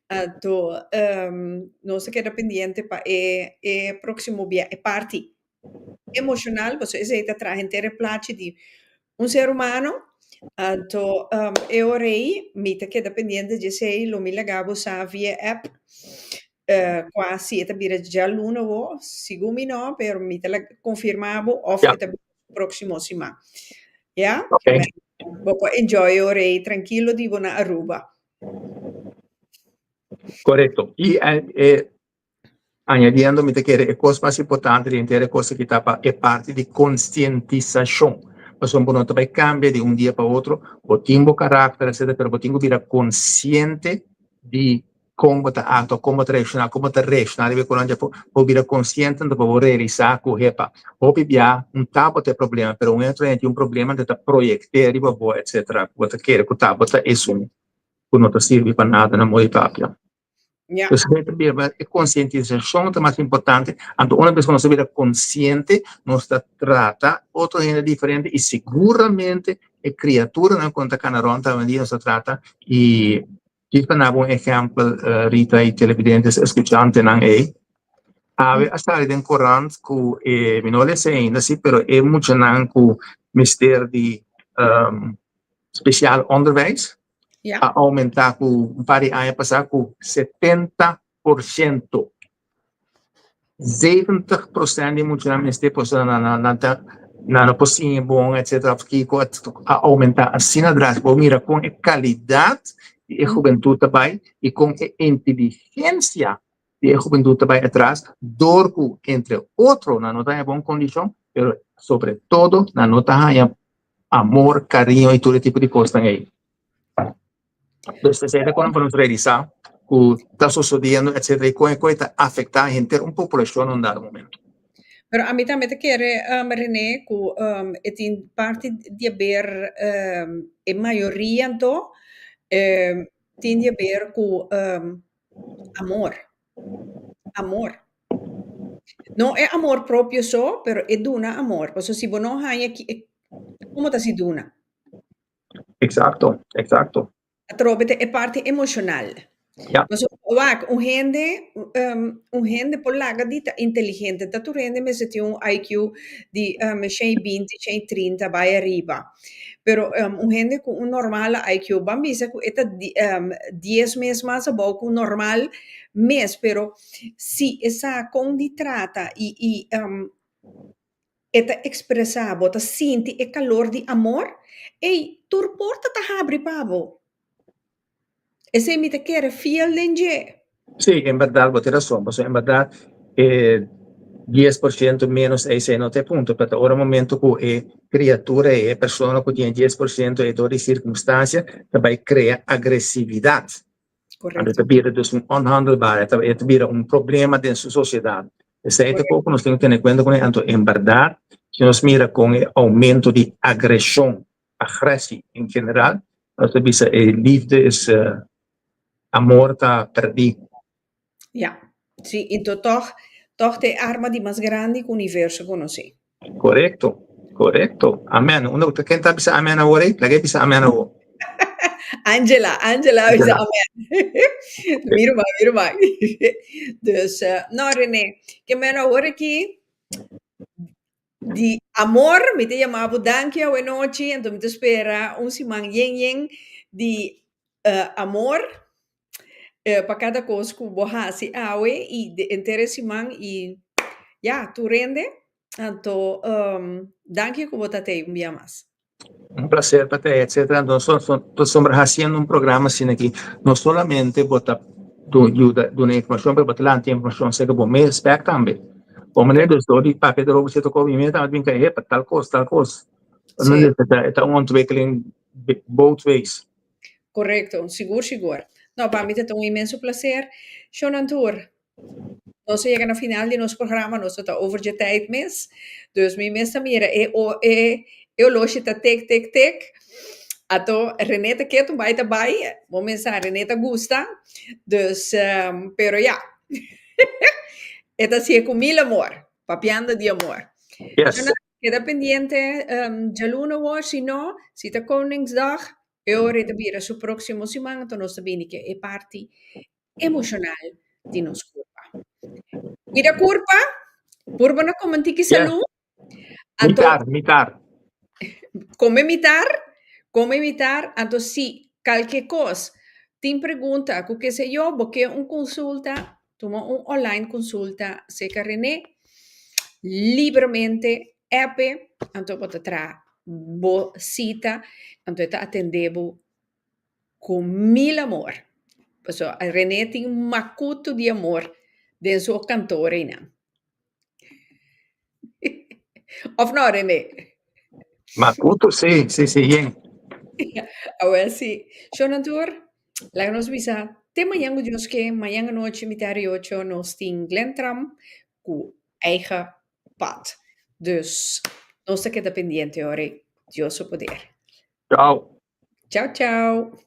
Anto, um, nos a keda pendiente pa e, e próximo bia, e parti emocional, pasobra esei ta traha henter e plachi di un ser humano. Anto, um, e ora ei mi ta keda pendiente dje esei, lo mi laga bo sa via app eh, kua si e ta bira djaluna wo, segun mi no, pero mi ta laga konfirmá bo òf e ta bira próksimo siman. Ya? Ok. Bo por enjoy e ora ei trankilo di bo na Aruba. Korekto. I e Añadiendo, mi ta kere e kos mas importante di henter e kos aki ta pa e parti di konsientisashon. Pasobra bo no ta bai kambia di un dia pa otro, bo tin bo karakter etcetera, pero bo tin ku bira konsiente di kon bo ta aktua, kon bo ta reakshoná, kon bo ta reakshoná riba e kosnan dje afó. Bo bira konsiente anto pa bo realisá ku, hepa, hopi bia un ta bo ta e problema, pero un otro hende tin un problema anto e ta proyekt'é riba bo etcetera, ku bo ta kere ku ta bo ta esun ku no ta sirbi pa nada na modo di papia. Pues e ta bira e konsientisashon ta mas importante. Anto una bes ku nos a bira konsiente, nos ta trata otro hende diferente i seguramente e kriaturanan ku nan ta kana rònt awendia nos ta trata i djis pa naba un ehèmpel Rita i televidentes eskuchantenan ei, awe a sali den korant ku e mi no a lesa ainda si pero e muchanan ku mester di spesial onderwijs a oumentá ku un par di aña pasá ku 70%. 70% di muchanan mester pasobra nan nan ta nan no por siña bon etcetera of kiko a oumentá asina drástiko. Bo mira kon e kalidat di e hubentut ta bai i kon e inteligensia di e hubentut ta bai atras dor ku entre otro nan no ta haña bon kondishon pero sobre todo nan no ta haña amor, cariño y tur e tipo di cosnan ey. Dus esey ta cuando por nos realisa cu ta sucediendo etcetera y con e coe ta afecta henter un poblacion un dado momento. Pero ami tambe ta kere, René, cu e tin parti di haber e mayoria anto tin di haber cu amor. Amor. No e amor propio so, pero e duna amor. Pasobra si bo no haña ki e como ta si duna? Exacto, exacto. Atrobe ta e parti emocional. Pasobra wak, un hende, un hende por laga di ta inteligente. Ta tur hende mester tin un IQ di 120, 130 bai ariba. Pero un hende ku un normal IQ, ban bisa ku e ta dies mes mas abou ku un normal mes, pero si e sa kon di trata i i e ta ekspresá, bo ta sinti e kalor di amor, ey, tur porta ta habri pa bo. Esei mi ta kere fiel den dje. Sí, en berdad bo tin rason, pasobra en berdad e 10% menos esei no ta e punto, pero ta ora momento ku e kriatura ei, e persona ku tin e 10% ei dor di sirkunstansia ta bai krea agresividat. Anto e ta bira dus un onhandelbaar, e ta e ta bira un problema den su sosiedat. Esei ta kos ku nos tin ku tene kuenta kuné. Anto en berdad si nos mira kon e oumento di agreshon, agresi en general, nos ta bisa e liefde is amor ta perdí. Ja, sí, anto tòg tòg ta e arma di mas grandi ku universo konosé. Korekto, korekto. Amen. Unda ku ken ta bisa amen awor ei? Laga e bisa amen awor. Angela, Angela a bisa amen. Mira mai, mira mai. Dus, no René, ke men awor aki di amor, mi ta yama bo danki awe nochi, anto mi ta spera un siman yen yen di amor pa kada kos ku bo hasi awe i de henter e siman i ya tur hende anto danki ku bo ta tei un bia mas. Un placer pa tei etcetera nos pasobra haciendo un programa asina aki no solamente bo ta yuda duna informacion pero bo ta lanta informacion acerca bo mes bek tambe bo manera dus dor di papia dor bo ta mi mes tambe ta bin kai epa tal cos tal cos e ta un ontwikkeling both ways. Correcto, sigur sigur. No, pa mi ta ta un inmenso placer. Shonan tur, nos a yega na final di nos programa, nos ta over dje tijd mes. Dus mi mes ta mira e o e e oloshi ta tik tik tik. Ato René ta ketu bai ta bai, bo mesa René ta gusta. Dus, pero ya. E ta hacié cu mil amor, papiando di amor. Yes. Shonan, keda pendiente djaluna awor, si no, si ta Koningsdag, E ora e ta bira su próksimo siman, anto nos ta bini ke e parti emoshonal di nos kurpa. Kuida kurpa, purba no kome un tiki salú. Anto, mitar, mitar. Kome mitar, kome mitar, anto si kalke kos tin pregunta ku ke se yo, bo ke un konsulta, tuma un online konsulta serka René, libremente app e, anto bo ta traha bo sita, anto e ta atendé bo ku mil amor. Pasobra René tin un makutu di amor den su kantor einan. Of no, René? Makutu, sí, sí, sí, yen. Awel sí. Shon Antur, laga nos bisa te mañan ku Dios ke, mañan anochi mitar di ocho nos tin Glen Tram ku eigen pad. Dus nos ta keda pendiente ora Dios su poder. Chao. Chao, chao.